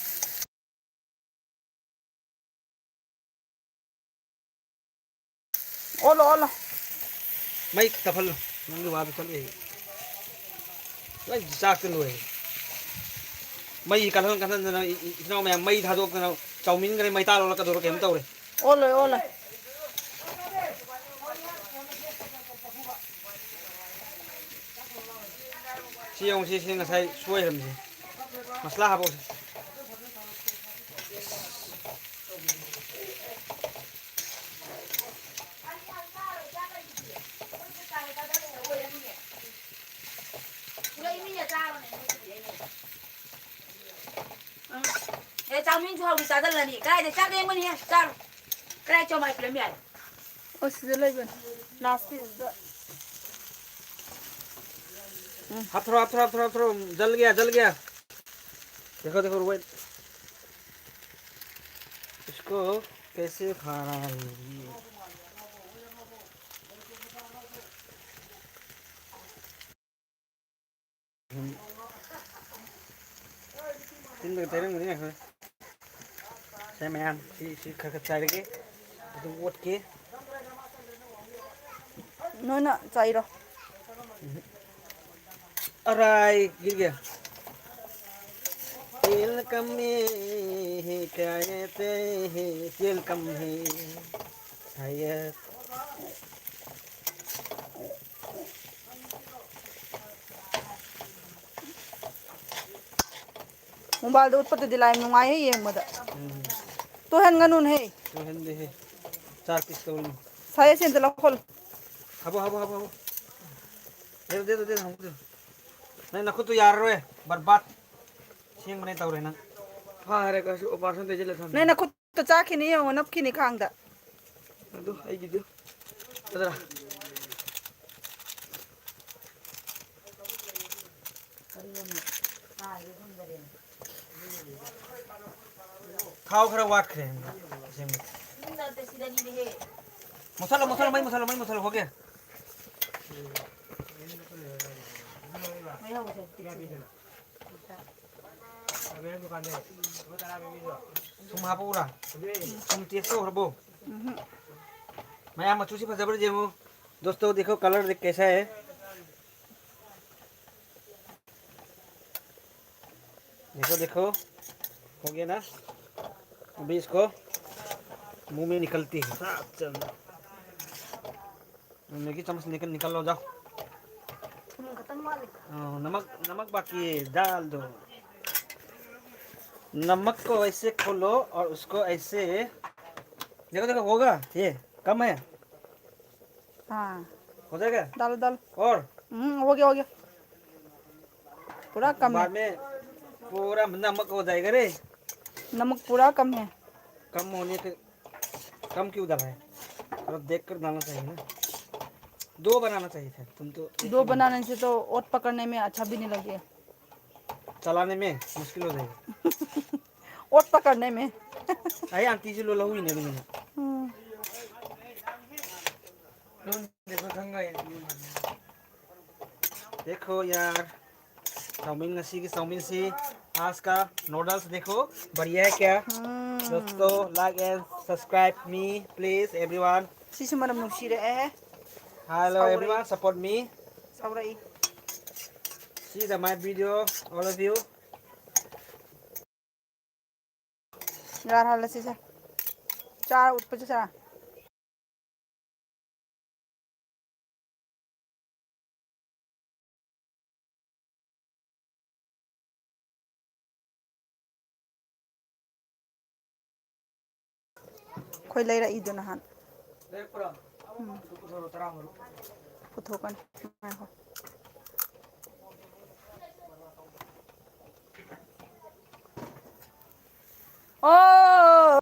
ꯑꯣꯜꯂꯣ, ꯑꯣꯜꯂꯣ꯫ ꯃꯩ ꯇꯞꯍꯜꯂꯨ꯫ ꯅꯪꯒꯤ ꯋꯥꯗꯨ ꯆꯠꯂꯦ꯫ ꯂꯣꯏ ꯆꯥꯛꯇ ꯂꯣꯏꯔꯦ꯫ ꯃꯩ ꯀꯜꯍꯟ ꯀꯜꯍꯟꯗꯅ ꯏ-, ꯏ-, ꯏꯆꯤꯟ ꯏꯅꯥꯎ ꯃꯌꯥꯝ ꯃꯩ ꯊꯥꯗꯣꯛꯇꯅ ꯆꯥꯎꯃꯤꯟꯈ꯭ꯔꯦ, ꯃꯩ ꯇꯥ ꯂꯣꯜꯂꯛꯀꯗꯧꯔ ꯀꯩꯅꯣꯝ ꯇꯧꯔꯦ꯫ ꯑꯣꯜꯂꯣꯏ, ꯑꯣꯜꯂꯣꯏ꯫ ꯁꯤ ꯌꯦꯡꯉꯨ, ꯁꯤ, ꯁꯤ ꯉꯁꯥꯏ ꯁꯣꯏꯈ꯭ꯔꯕꯅꯤ꯫ ꯃꯁꯂꯥ ꯍꯥꯞꯄꯛꯑꯣꯁꯦ꯫ ꯄꯨꯔꯛꯏ ꯃꯤꯅ ꯆꯥꯔꯣꯅꯦ, ꯅꯣꯏꯒꯤꯗꯤ ꯑꯩꯅ꯫ ꯎꯝ꯫ ꯑꯦ, ꯆꯥꯎꯃꯤꯟꯁꯨ ꯍꯧꯖꯤꯛ ꯆꯥꯖꯜꯂꯅꯤ꯫ ꯀꯥꯏꯗ ꯆꯥꯛ ꯂꯦꯡꯕꯅꯤꯍꯦ? ꯆꯥꯔꯣ꯫ ꯀꯗꯥꯏ ꯆꯧꯃꯥꯏ ꯐꯤꯂꯝ ꯌꯥꯏ? ꯑꯣ, ꯁꯤꯗ ꯂꯩꯕꯅꯤ꯫ ꯂꯥꯁꯀꯤꯗꯨꯗ꯫ ꯎꯝ꯫ ꯍꯥꯞꯊꯔꯣ, ꯍꯥꯞꯊꯔꯣ, ꯍꯥꯞꯊꯔꯣ, ꯍꯥꯞꯊꯔꯣ꯫ ꯖꯜ ꯒꯌꯥ, ꯖꯜ ꯒꯌꯥ꯫ देखो, देखो, wait। इसको कैसे खाना है? ꯎꯝ꯫ ꯇꯤꯟꯗꯒ ꯇꯩꯔꯝꯒꯅꯤ ꯑꯩꯈꯣꯏ꯫ ꯁꯦ ꯃꯌꯥꯝ, ꯁꯤ, ꯁꯤ ꯈꯔ ꯈꯔ ꯆꯥꯏꯔꯒꯦ꯫ ꯑꯗꯨ ꯑꯣꯠꯀꯦ꯫ ꯅꯣꯏꯅ ꯆꯥꯏꯔꯣ? ꯎꯝ꯫ ꯑꯔꯥꯏ, ꯒꯤꯔꯒꯦ꯫ तेल कम है, क्या कहते हैं, तेल कम है। शायद। ꯃꯣꯕꯥꯏꯜꯗ ꯎꯠꯄꯗꯨꯗꯤ ꯂꯥꯏ ꯅꯨꯡꯉꯥꯏꯍꯦ ꯌꯦꯡꯕꯗ꯫ ꯎꯝ꯫ ꯇꯣꯏꯍꯟꯒꯅꯨꯅꯦꯍꯦ꯫ ꯇꯣꯏꯍꯟꯗꯦꯍꯦ꯫ ꯆꯥꯛ ꯄꯤꯁ ꯇꯧꯔꯤꯅꯤ꯫ ꯁꯥꯏ ꯑꯁꯤ ꯑꯝꯇ ꯂꯧꯈꯠꯂꯨ꯫ ꯍꯥꯞꯄꯣ, ꯍꯥꯞꯄꯣ, ꯍꯥꯞꯄꯣ, ꯍꯥꯞꯄꯣ꯫ ꯗꯦꯗꯣ, ꯗꯦꯗꯣ, ꯗꯦꯗꯣ, ꯍꯥꯞꯄꯣ, ꯗꯦꯗꯣ꯫ ꯅꯪ ꯅꯈꯨꯠꯇꯨ ꯌꯥꯔꯔꯣꯏ꯫ ꯕꯔꯕꯥꯠ꯫ ꯁꯦꯡꯕꯅꯦ ꯇꯧꯔꯦ ꯅꯪ꯫ ꯐꯔꯦ, ꯀꯩꯁꯨ operation ꯇꯩꯁꯤꯜꯂ ꯊꯝꯃꯦ꯫ ꯅꯪ ꯅꯈꯨꯠꯇ ꯆꯥꯛꯈꯤꯅꯤ ꯌꯦꯡꯉꯣ, ꯅꯞꯈꯤꯅꯤ ꯈꯥꯡꯗ꯫ ꯑꯗꯨ ꯑꯩꯒꯤꯗꯨ꯫ ꯑꯗꯨꯔ꯫ ꯊꯥꯎ ꯈꯔ ꯋꯥꯠꯈ꯭ꯔꯦ꯫ ꯃꯨꯊꯠꯂꯣ, ꯃꯨꯊꯠꯂꯣ, ꯃꯩ ꯃꯨꯊꯠꯂꯣ, ꯃꯩ ꯃꯨꯊꯠꯂꯣ, ꯍꯣꯒꯦ꯫ ꯊꯨꯝ ꯍꯥꯞꯄꯛꯎꯔꯥ? ꯊꯨꯝ taste ꯇꯧꯈ꯭ꯔꯕꯣ? ꯎꯝꯍꯨꯝ꯫ ꯃꯌꯥꯝ ꯃꯆꯨꯁꯤ ꯐꯖꯕ꯭ꯔꯥ ꯌꯦꯡꯉꯨ꯫ दोस्तों, देखो, कलर देख कैसा है। देखो, देखो, हो गया ना। अभी इसको मुंह में निकलती है। हाँ, चलो। मैगी चम्मच निकल, निकाल लो, जाओ। हाँ, नमक, नमक बाकी है, डाल दो। नमक को ऐसे खोलो और उसको ऐसे, देखो, देखो, होगा, ये कम है। हाँ। हो जाएगा? डालो, डालो। और? हम्म, हो गया, हो गया। पूरा कम है। बाद में पूरा नमक हो जाएगा रे। नमक पूरा कम है। कम होने पे, कम क्यों डाला है? थोड़ा देख कर डालना चाहिए ना। दो बनाना चाहिए था, तुम तो एक दो ही बना बनाने से तो ओट पकड़ने में अच्छा भी नहीं लगे। चलाने में मुश्किल हो जाएगा। ओट पकड़ने में। Ay, anti si Lola Huwi na naman. हम्म। देखो यार, चाउमीन, नसी की चाउमीन सी, आज का नूडल्स देखो, बढ़िया है क्या? हम्म। दोस्तों, like and subscribe me, please, everyone. ꯁꯤꯁꯨ ꯃꯅꯝ ꯅꯨꯡꯁꯤꯔꯛꯑꯦ꯫ Hello, ꯁꯥꯎꯔꯛꯏ꯫ Everyone, support me. ꯁꯥꯎꯔꯛꯏ꯫ See the my video, all of you. ꯌꯥꯔꯦ, ꯍꯜꯂꯁꯤꯁꯦ꯫ ꯆꯥꯔ ꯎꯠꯄꯁꯨ ꯆꯥ꯫ ꯑꯩꯈꯣꯏ ꯂꯩꯔꯛꯏꯗꯣ ꯅꯍꯥꯟ꯫ ꯎꯝ꯫ ꯄꯨꯊꯣꯛꯀꯅꯤ꯫ ꯉꯥꯏꯈꯣ꯫ ꯑꯣ!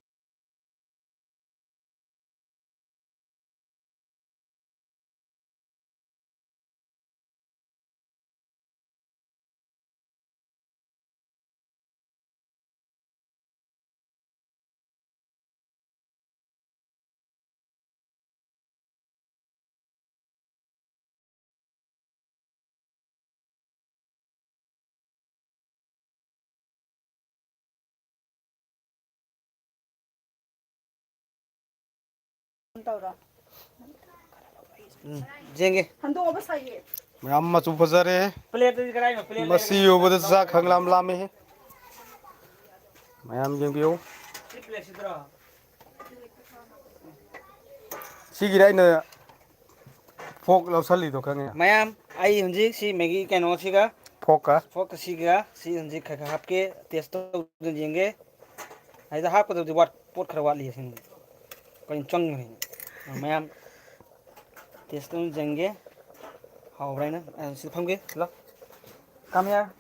ꯇꯧꯔꯣ꯫ ꯎꯝ, ꯌꯦꯡꯒꯦ꯫ ꯍꯟꯗꯣꯛꯑꯕ ꯁꯥꯏꯌꯦ꯫ ꯃꯌꯥꯝ ꯃꯆꯨ ꯐꯖꯔꯦ꯫ ꯄ꯭ꯂꯦꯠꯇꯨꯗꯤ ꯀꯗꯥꯏꯅꯣ? ꯄ꯭ꯂꯦꯠ ꯃꯁꯤ ꯂꯩꯔꯒ ꯎꯕꯗ ꯆꯥꯛ ꯈꯪꯂꯥꯝ ꯂꯥꯝꯃꯦ꯫ ꯃꯌꯥꯝ ꯌꯦꯡꯕꯤꯌꯨ꯫ ꯁꯤ ꯄ꯭ꯂꯦꯠꯁꯤꯗꯔꯣ? ꯁꯤꯒꯤꯗ ꯑꯩꯅ ꯐꯣꯛ ꯂꯧꯁꯜꯂꯤꯗꯣ ꯈꯪꯉꯦ꯫ ꯃꯌꯥꯝ, ꯑꯩ ꯍꯧꯖꯤꯛ ꯁꯤ ꯃꯦꯒꯤ ꯀꯩꯅꯣꯁꯤꯒ, ꯐꯣꯛꯀ꯫ ꯐꯣꯛꯀ ꯁꯤꯒ ꯁꯤ ꯍꯧꯖꯤꯛ ꯈꯔ ꯈꯔ ꯍꯥꯞꯀꯦ, ꯇꯦꯁ ꯇꯧꯗꯨꯅ ꯌꯦꯡꯒꯦ꯫ ꯍꯥꯏꯗ ꯍꯥꯞꯀꯗꯕꯗꯤ ꯋꯥꯠ-, ꯄꯣꯠ ꯈꯔ ꯋꯥꯠꯂꯤ ꯁꯤꯅꯤ꯫ ꯀꯩꯅꯣ ꯆꯪꯈ꯭ꯔꯦꯅꯦ꯫ ꯑ, ꯃꯌꯥꯝ ꯇꯦꯁ ꯇꯧꯗꯨꯅ ꯌꯦꯡꯒꯦ꯫ ꯍꯥꯎꯕ꯭ꯔꯥ ꯍꯥꯏꯅ꯫ ꯑ, ꯁꯤꯗ ꯐꯝꯒꯦ꯫ ꯂꯥꯎ꯫ Come here꯫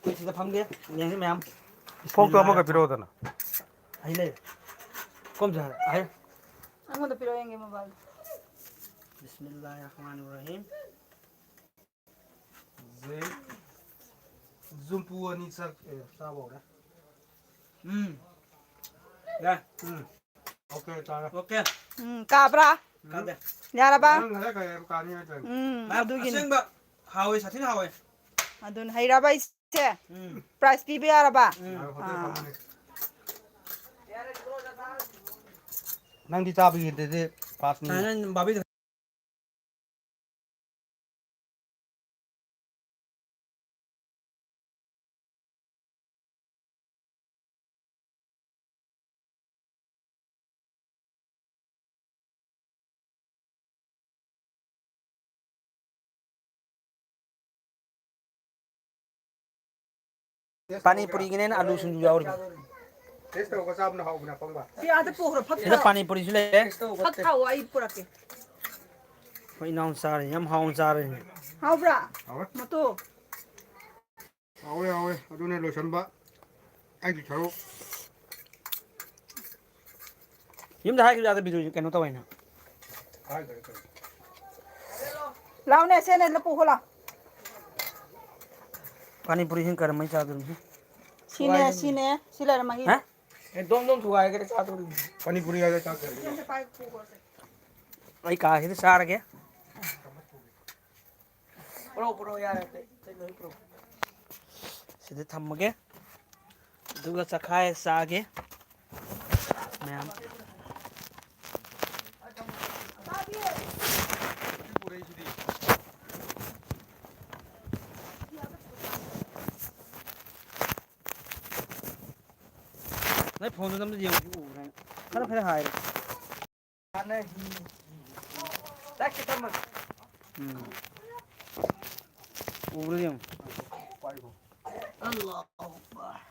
ꯑꯩ ꯁꯤꯗ ꯐꯝꯒꯦ꯫ ꯌꯦꯡꯁꯤ ꯃꯌꯥꯝ꯫ ꯐꯣꯛꯇꯣ ꯑꯃꯒ ꯄꯤꯔꯛꯑꯣꯗꯅ꯫ ꯑꯩ ꯂꯩ꯫ ꯀꯣꯝꯖꯦ, ꯑꯩ꯫ ꯑꯩꯉꯣꯟꯗ ꯄꯤꯔꯛꯑꯣ ꯌꯦꯡꯒꯦ ꯃꯣꯕꯥꯏꯜ꯫ ꯕꯤꯁꯃꯤꯜꯂꯥꯍꯤꯔ ꯔꯍꯃꯥꯅꯤꯔ ꯔꯍꯤꯝ꯫ ꯖꯦ-, ꯖꯨꯝꯄꯨ ꯑꯅꯤ ꯆꯥꯛ-, ꯑꯦ, ꯆꯥꯕ ꯍꯧꯔꯦ꯫ ꯎꯝ꯫ ꯌꯥ꯫ ꯎꯝ꯫ ꯑꯣꯀꯦ, ꯆꯥꯔꯦ꯫ ꯑꯣꯀꯦ꯫ ꯎꯝ, ꯀꯥꯕ꯭ꯔꯥ? ꯀꯥꯗꯦ꯫ ꯌꯥꯔꯕ? ꯅꯪ ꯉꯁꯥꯏ ꯀꯔꯤ ꯍꯥꯏꯕ ꯀꯥꯅꯤ ꯍꯥꯏꯗꯥꯏꯅꯦ? ꯎꯝ, ꯃꯌꯥꯝ ꯑꯗꯨꯒꯤꯅꯤ꯫ ꯑꯁꯦꯡꯕ ꯍꯥꯎꯋꯦ, ꯁꯥꯊꯤꯅ ꯍꯥꯎꯋꯦ꯫ ꯑꯗꯨꯅ ꯍꯩꯔꯕ ꯑꯩꯁꯦ? ꯎꯝ꯫ Prize ꯄꯤꯕ ꯌꯥꯔꯕ? ꯎꯝ꯫ ꯉꯥꯏꯈꯣ, ꯍꯣꯇꯦꯜ ꯑꯥ꯫ ꯐꯝꯕꯅꯦ꯫ ꯅꯪꯗꯤ ꯆꯥꯕꯒꯤꯗꯗꯤ ꯄꯥꯁꯅꯤ꯫ ꯆꯥꯅ ꯕꯥꯕꯤꯗ ꯄꯥꯅꯤ ꯄꯨꯔꯤꯒꯤꯅꯦꯅ ꯑꯂꯨ ꯁꯤꯡꯖꯨ ꯌꯥꯎꯔꯤ꯫ Taste ꯇꯧꯔꯒ ꯆꯥꯕꯅ ꯍꯥꯎꯕꯅꯦ, ꯑꯄꯪꯕ꯫ ꯁꯤ ꯑꯥꯗ ꯄꯨꯈ꯭ꯔꯣ, ꯐꯛ ꯁꯤꯗ ꯊꯥꯎ꯫ ꯄꯥꯅꯤ ꯄꯨꯔꯤꯁꯨ ꯂꯩꯔꯦ꯫ ꯐꯛ ꯊꯥꯎ, ꯑꯩ ꯄꯨꯔꯛꯀꯦ꯫ ꯑꯩꯈꯣꯏ ꯏꯅꯥꯎ ꯆꯥꯔꯤ, ꯌꯥꯝ ꯍꯥꯎꯅ ꯆꯥꯔꯤ꯫ ꯍꯥꯎꯕ꯭ꯔꯥ? ꯍꯥꯎꯋꯦ꯫ ꯃꯇꯨ? ꯍꯥꯎꯋꯦ, ꯍꯥꯎꯋꯦ꯫ ꯑꯗꯨꯅꯦ ꯂꯣꯏꯁꯟꯕ꯫ ꯑꯩꯒꯤ ꯁꯔꯨꯛ꯫ ꯌꯨꯝꯗ ꯍꯥꯏꯈꯤꯕ ꯌꯥꯗ꯭ꯔꯣ ꯕꯤꯖꯨ ꯀꯩꯅꯣ ꯇꯧꯋꯦꯅ? ꯍꯥꯏꯗ꯭ꯔꯦ ꯀꯩꯅꯣ꯫ ꯂꯥꯎꯅꯦ, ꯁꯦꯅꯦ, ꯂꯨꯄꯨ ꯍꯣꯂꯥ꯫ ꯄꯥꯅꯤ ꯄꯨꯔꯤ ꯍꯤꯡ ꯀꯔꯝꯃꯩ ꯆꯥꯗꯣꯏꯅꯣ? ꯁꯤꯅꯦ, ꯁꯤꯅꯦ, ꯁꯤ ꯂꯩꯔꯝꯃꯒꯦ꯫ ꯍꯥ? ꯑꯦ, ꯗꯣꯡ ꯗꯣꯡ ꯊꯨꯒꯥꯏꯒꯦ ꯆꯥꯗꯣꯔꯤꯅꯤ꯫ ꯄꯥꯅꯤ ꯄꯨꯔꯤ ꯍꯥꯏꯔ ꯆꯥꯛ ꯀꯌꯥ ꯄꯤꯔꯤꯅꯣ? ꯑꯩ ꯀꯥꯁꯤꯗ ꯆꯥꯔꯒꯦ꯫ ꯄꯨꯔꯛꯑꯣ, ꯄꯨꯔꯛꯑꯣ, ꯌꯥꯔꯦ, ꯑꯇꯩ, ꯑꯇꯩ ꯂꯣꯏ ꯄꯨꯔꯛꯑꯣ꯫ ꯁꯤꯗ ꯊꯝꯃꯒꯦ꯫ ꯑꯗꯨꯒ ꯆꯈꯥꯏ ꯆꯥꯒꯦ꯫ ꯃꯌꯥꯝ꯫ ꯅꯪ ꯐꯣꯟꯗꯨꯗ ꯑꯝꯇ ꯌꯦꯡꯉꯨ, ꯎꯕ꯭ꯔꯥ ꯍꯥꯏꯅ꯫ ꯈꯔ ꯐꯔ ꯍꯥꯏꯔꯦ꯫ ꯍꯥꯟꯅ ꯍꯤ, ꯍꯤ, ꯍꯤ꯫ ꯆꯥꯛꯁꯤ ꯊꯝꯃꯒꯦ꯫ ꯎꯝ꯫ ꯎꯕ꯭ꯔꯥ ꯌꯦꯡꯉꯨ꯫ ꯄꯥꯏꯈꯣ꯫ ꯑꯜꯂꯥꯍꯨ ꯑꯛꯕꯔ꯫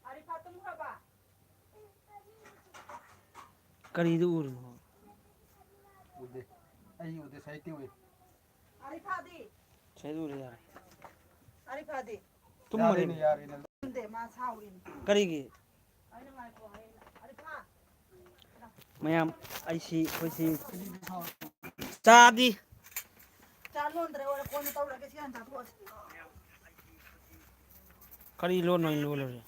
ꯑꯔꯤꯐꯥ ꯇꯨꯝꯈ꯭ꯔꯕ? ꯀꯔꯤꯗ ꯎꯔꯤꯅꯣ? ꯎꯗꯦ꯫ ꯑꯩ ꯎꯗꯦ, ꯁꯥꯍꯤꯇ꯭ꯌ ꯎꯏ꯫ ꯑꯔꯤꯐꯥꯗꯤ? ꯁꯥꯍꯤꯇ꯭ꯌ ꯎꯔꯦ, ꯌꯥꯔꯦ꯫ ꯑꯔꯤꯐꯥꯗꯤ? ꯇꯨꯝꯃꯔꯦ꯫ ꯌꯥꯔꯦꯅꯦ, ꯌꯥꯔꯦꯅꯦ꯫ ꯇꯨꯝꯗꯦ, ꯃꯥ ꯁꯥꯎꯔꯤꯅꯤ꯫ ꯀꯔꯤꯒꯤ? ꯑꯩꯅ ꯉꯥꯏꯈꯣ ꯍꯥꯏꯅ꯫ ꯑꯔꯤꯐꯥ! ꯃꯌꯥꯝ, ꯑꯩꯁꯤ, ꯑꯩꯈꯣꯏꯁꯤ ꯆꯥꯗꯤ꯫ ꯆꯥ ꯂꯣꯟꯗ꯭ꯔꯦ, ꯑꯣꯏꯔꯦ, ꯀꯣꯟꯅ ꯇꯧꯔꯒꯦ, ꯁꯤ ꯍꯥꯟꯅ ꯆꯥꯊꯣꯛꯑꯁꯤ꯫ ꯀꯔꯤ ꯂꯣꯟ ꯑꯣꯏꯅ ꯂꯣꯜꯂꯨꯔꯦ?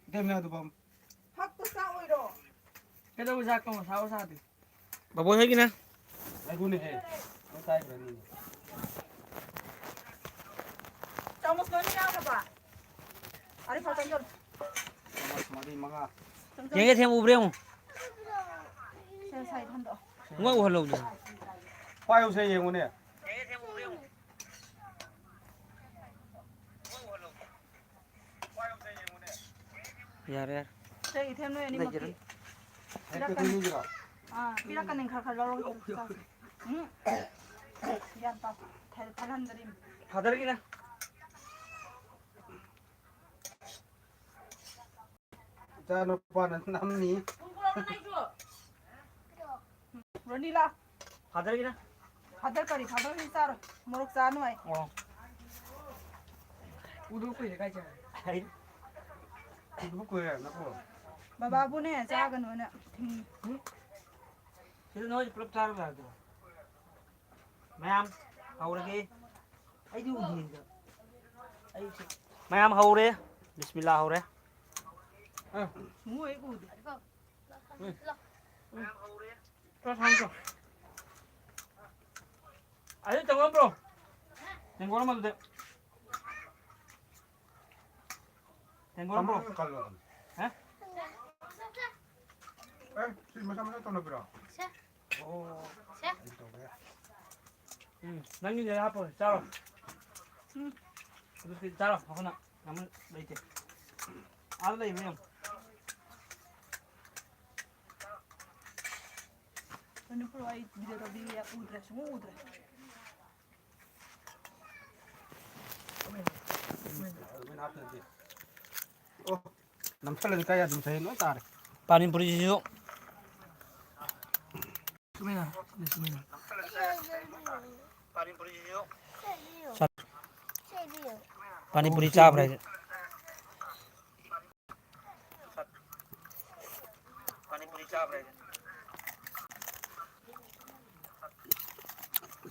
ꯏꯇꯩꯃ ꯑꯗꯨ ꯄꯥꯝ-, ꯐꯛꯇꯨ ꯆꯥ ꯑꯣꯏꯔꯣ? ꯀꯩꯗꯧꯕ ꯆꯥꯛꯇꯣ ꯁꯥꯕ ꯁꯥꯗꯦ? ꯕꯕꯣꯏ ꯍꯣꯏꯒꯤꯅ꯫ ꯉꯥꯏꯈꯣꯅꯦꯍꯦ, ꯂꯣꯏ ꯀꯥꯏꯈ꯭ꯔꯅꯤ꯫ ꯆꯥꯃꯁ ꯂꯣꯏꯅ ꯌꯥꯎꯔꯕ? ꯑꯔꯤꯐꯥ ꯆꯪꯁꯤꯜꯂꯨ꯫ ꯆꯥꯃꯁ ꯃꯔꯤ, ꯃꯉꯥ꯫ ꯆꯪꯁꯤꯜꯂꯨ꯫ ꯌꯦꯡꯒꯦ, ꯊꯦꯡ ꯎꯕ꯭ꯔꯥ ꯌꯦꯡꯉꯨ꯫ ꯁꯦ, ꯁꯥꯏꯗ ꯍꯟꯗꯣꯛꯑꯣ꯫ ꯁꯨꯡꯎ ꯎꯍꯜꯂꯧꯗꯦ꯫ ꯄꯥꯏꯌꯨꯁꯦ, ꯌꯦꯡꯉꯨꯅꯦ꯫ ꯌꯥꯔꯦ, ꯌꯥꯔꯦ꯫ ꯁꯦ, ꯏꯊꯦꯝ ꯅꯣꯏ ꯑꯅꯤꯃꯛꯀꯤ꯫ ꯂꯩꯖꯔꯦ꯫ ꯄꯤꯔꯛꯀꯅꯤ꯫ ꯍꯦꯛꯇ ꯄꯤꯅꯤꯡꯗ꯭ꯔꯣ? ꯑꯥ, ꯄꯤꯔꯛꯀꯅꯤ, ꯈꯔ ꯈꯔ ꯂꯧꯔꯒ ꯆꯥꯁꯤ꯫ ꯎꯝ꯫ ꯒ꯭ꯌꯥꯟ ꯇꯥꯎ꯫ ꯊꯜ-, ꯊꯜꯍꯟꯗꯔꯤꯝ꯫ ꯐꯥꯗꯔꯒꯤꯅ꯫ ꯏꯆꯥ ꯅꯨꯄꯥꯅ ꯅꯝꯃꯤ꯫ ꯔꯣꯅꯤꯂꯥ꯫ ꯐꯥꯗꯔꯒꯤꯅ꯫ ꯐꯥꯗꯔ ꯀꯔꯤ? ꯐꯥꯗꯔꯒꯤ ꯆꯥꯔꯣꯏ꯫ ꯃꯣꯔꯣꯛ ꯆꯥꯅꯨ ꯍꯥꯏ꯫ ꯑꯣ꯫ ꯎꯗꯕ ꯀꯨꯏꯔꯦ ꯀꯥꯏ ꯆꯠꯈ꯭ꯔꯦ? ꯎꯗꯕ ꯀꯨꯏꯔꯦ ꯅꯀꯣ꯫ ꯕꯕꯥꯕꯨꯅꯦ ꯆꯥꯒꯅꯣꯅ ꯊꯤꯡꯉꯤ꯫ ꯁꯤꯗ ꯅꯣꯏ ꯄꯨꯂꯞ ꯆꯥꯔꯨ ꯌꯥꯗ꯭ꯔꯣ? ꯃꯌꯥꯝ ꯍꯧꯔꯒꯦ꯫ ꯑꯩꯗꯤ ꯎꯗꯦꯗ꯫ ꯑꯩ ꯁꯤ-, ꯃꯌꯥꯝ ꯍꯧꯔꯦ꯫ ꯕꯤꯁꯃꯤꯜꯂꯥ ꯍꯧꯔꯦ꯫ ꯑ꯫ ꯁꯨꯡꯎ ꯍꯦꯛ ꯎꯗꯦ꯫ ꯎꯝ꯫ ꯎꯝ꯫ ꯆꯥ ꯊꯥꯡ ꯆꯣ꯫ ꯑꯗꯨ ꯇꯧꯔꯝꯕ꯭ꯔꯣ? ꯇꯦꯡꯀꯣꯠ ꯑꯃꯗꯨꯗ꯫ ꯇꯦꯡꯀꯣꯠ ꯑꯃ ꯄꯨꯔꯛꯑꯣ꯫ ꯍꯥ? ꯑꯦ, ꯁꯤ ꯃꯁꯥ ꯃꯁꯥ ꯇꯧꯅꯕꯤꯔꯣ? ꯁꯦ꯫ ꯑꯣ꯫ ꯁꯦ꯫ ꯑꯩ ꯇꯧꯒꯦ꯫ ꯎꯝ, ꯅꯪꯒꯤꯗꯤ ꯍꯥꯞꯄꯣ, ꯆꯥꯔꯣ꯫ ꯎꯝ꯫ ꯑꯗꯨꯗꯤ ꯆꯥꯔꯣ, ꯑꯩꯈꯣꯏꯅ ꯌꯥꯝ ꯂꯩꯇꯦ꯫ ꯑꯥꯗ ꯂꯩꯕ꯭ꯔꯥ ꯌꯦꯡꯉꯨ꯫ ꯃꯅꯤꯄꯨꯔ ꯑꯩ video ꯇꯧꯕꯤꯒꯦ, ꯎꯗ꯭ꯔꯦ, ꯁꯨꯡꯎ ꯎꯗ꯭ꯔꯦ꯫ ꯑꯣ, ꯅꯝꯁꯜꯂꯗꯤ ꯀꯥꯏ ꯑꯗꯨꯝ ꯆꯍꯤ ꯂꯣꯏ ꯇꯥꯔꯦ꯫ ꯄꯥꯅꯤꯄꯨꯔꯤꯁꯤꯁꯨ꯫ ꯄꯥꯅꯤꯄꯨꯔꯤ ꯆꯥꯕ꯭ꯔꯥ ꯍꯥꯏꯁꯦ? ꯄꯥꯅꯤꯄꯨꯔꯤ ꯆꯥꯕ꯭ꯔꯥ ꯍꯥꯏꯁꯦ?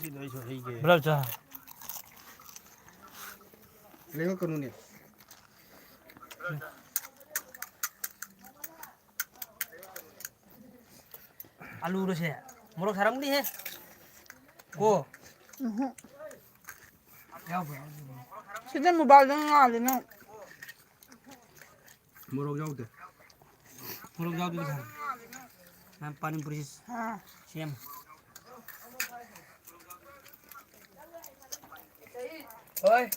ꯁꯤꯗ ꯑꯩꯁꯨ ꯍꯩꯒꯦ꯫ ꯕ꯭ꯔꯗꯔ ꯆꯥ꯫ ꯂꯩꯉꯛꯀꯅꯨꯅꯦ꯫ ꯑꯂꯨꯔꯣꯁꯦ? ꯃꯣꯔꯣꯛ ꯁꯥꯔꯝꯒꯅꯤꯍꯦ꯫ ꯀꯣ? ꯎꯝꯍꯨꯝ꯫ ꯌꯥꯎꯕ꯭ꯔꯣ? ꯁꯤꯗ ꯃꯣꯕꯥꯏꯜꯗ ꯉꯥꯜꯂꯤ ꯅꯪ꯫ ꯃꯣꯔꯣꯛ ꯌꯥꯎꯗꯦ꯫ ꯃꯣꯔꯣꯛ ꯌꯥꯎꯗꯦ ꯁꯥꯔ꯫ ꯅꯪ ꯄꯥꯅꯤꯄꯨꯔꯤ ꯑꯥ꯫ ꯁꯦꯝ꯫ ꯍꯣꯏ꯫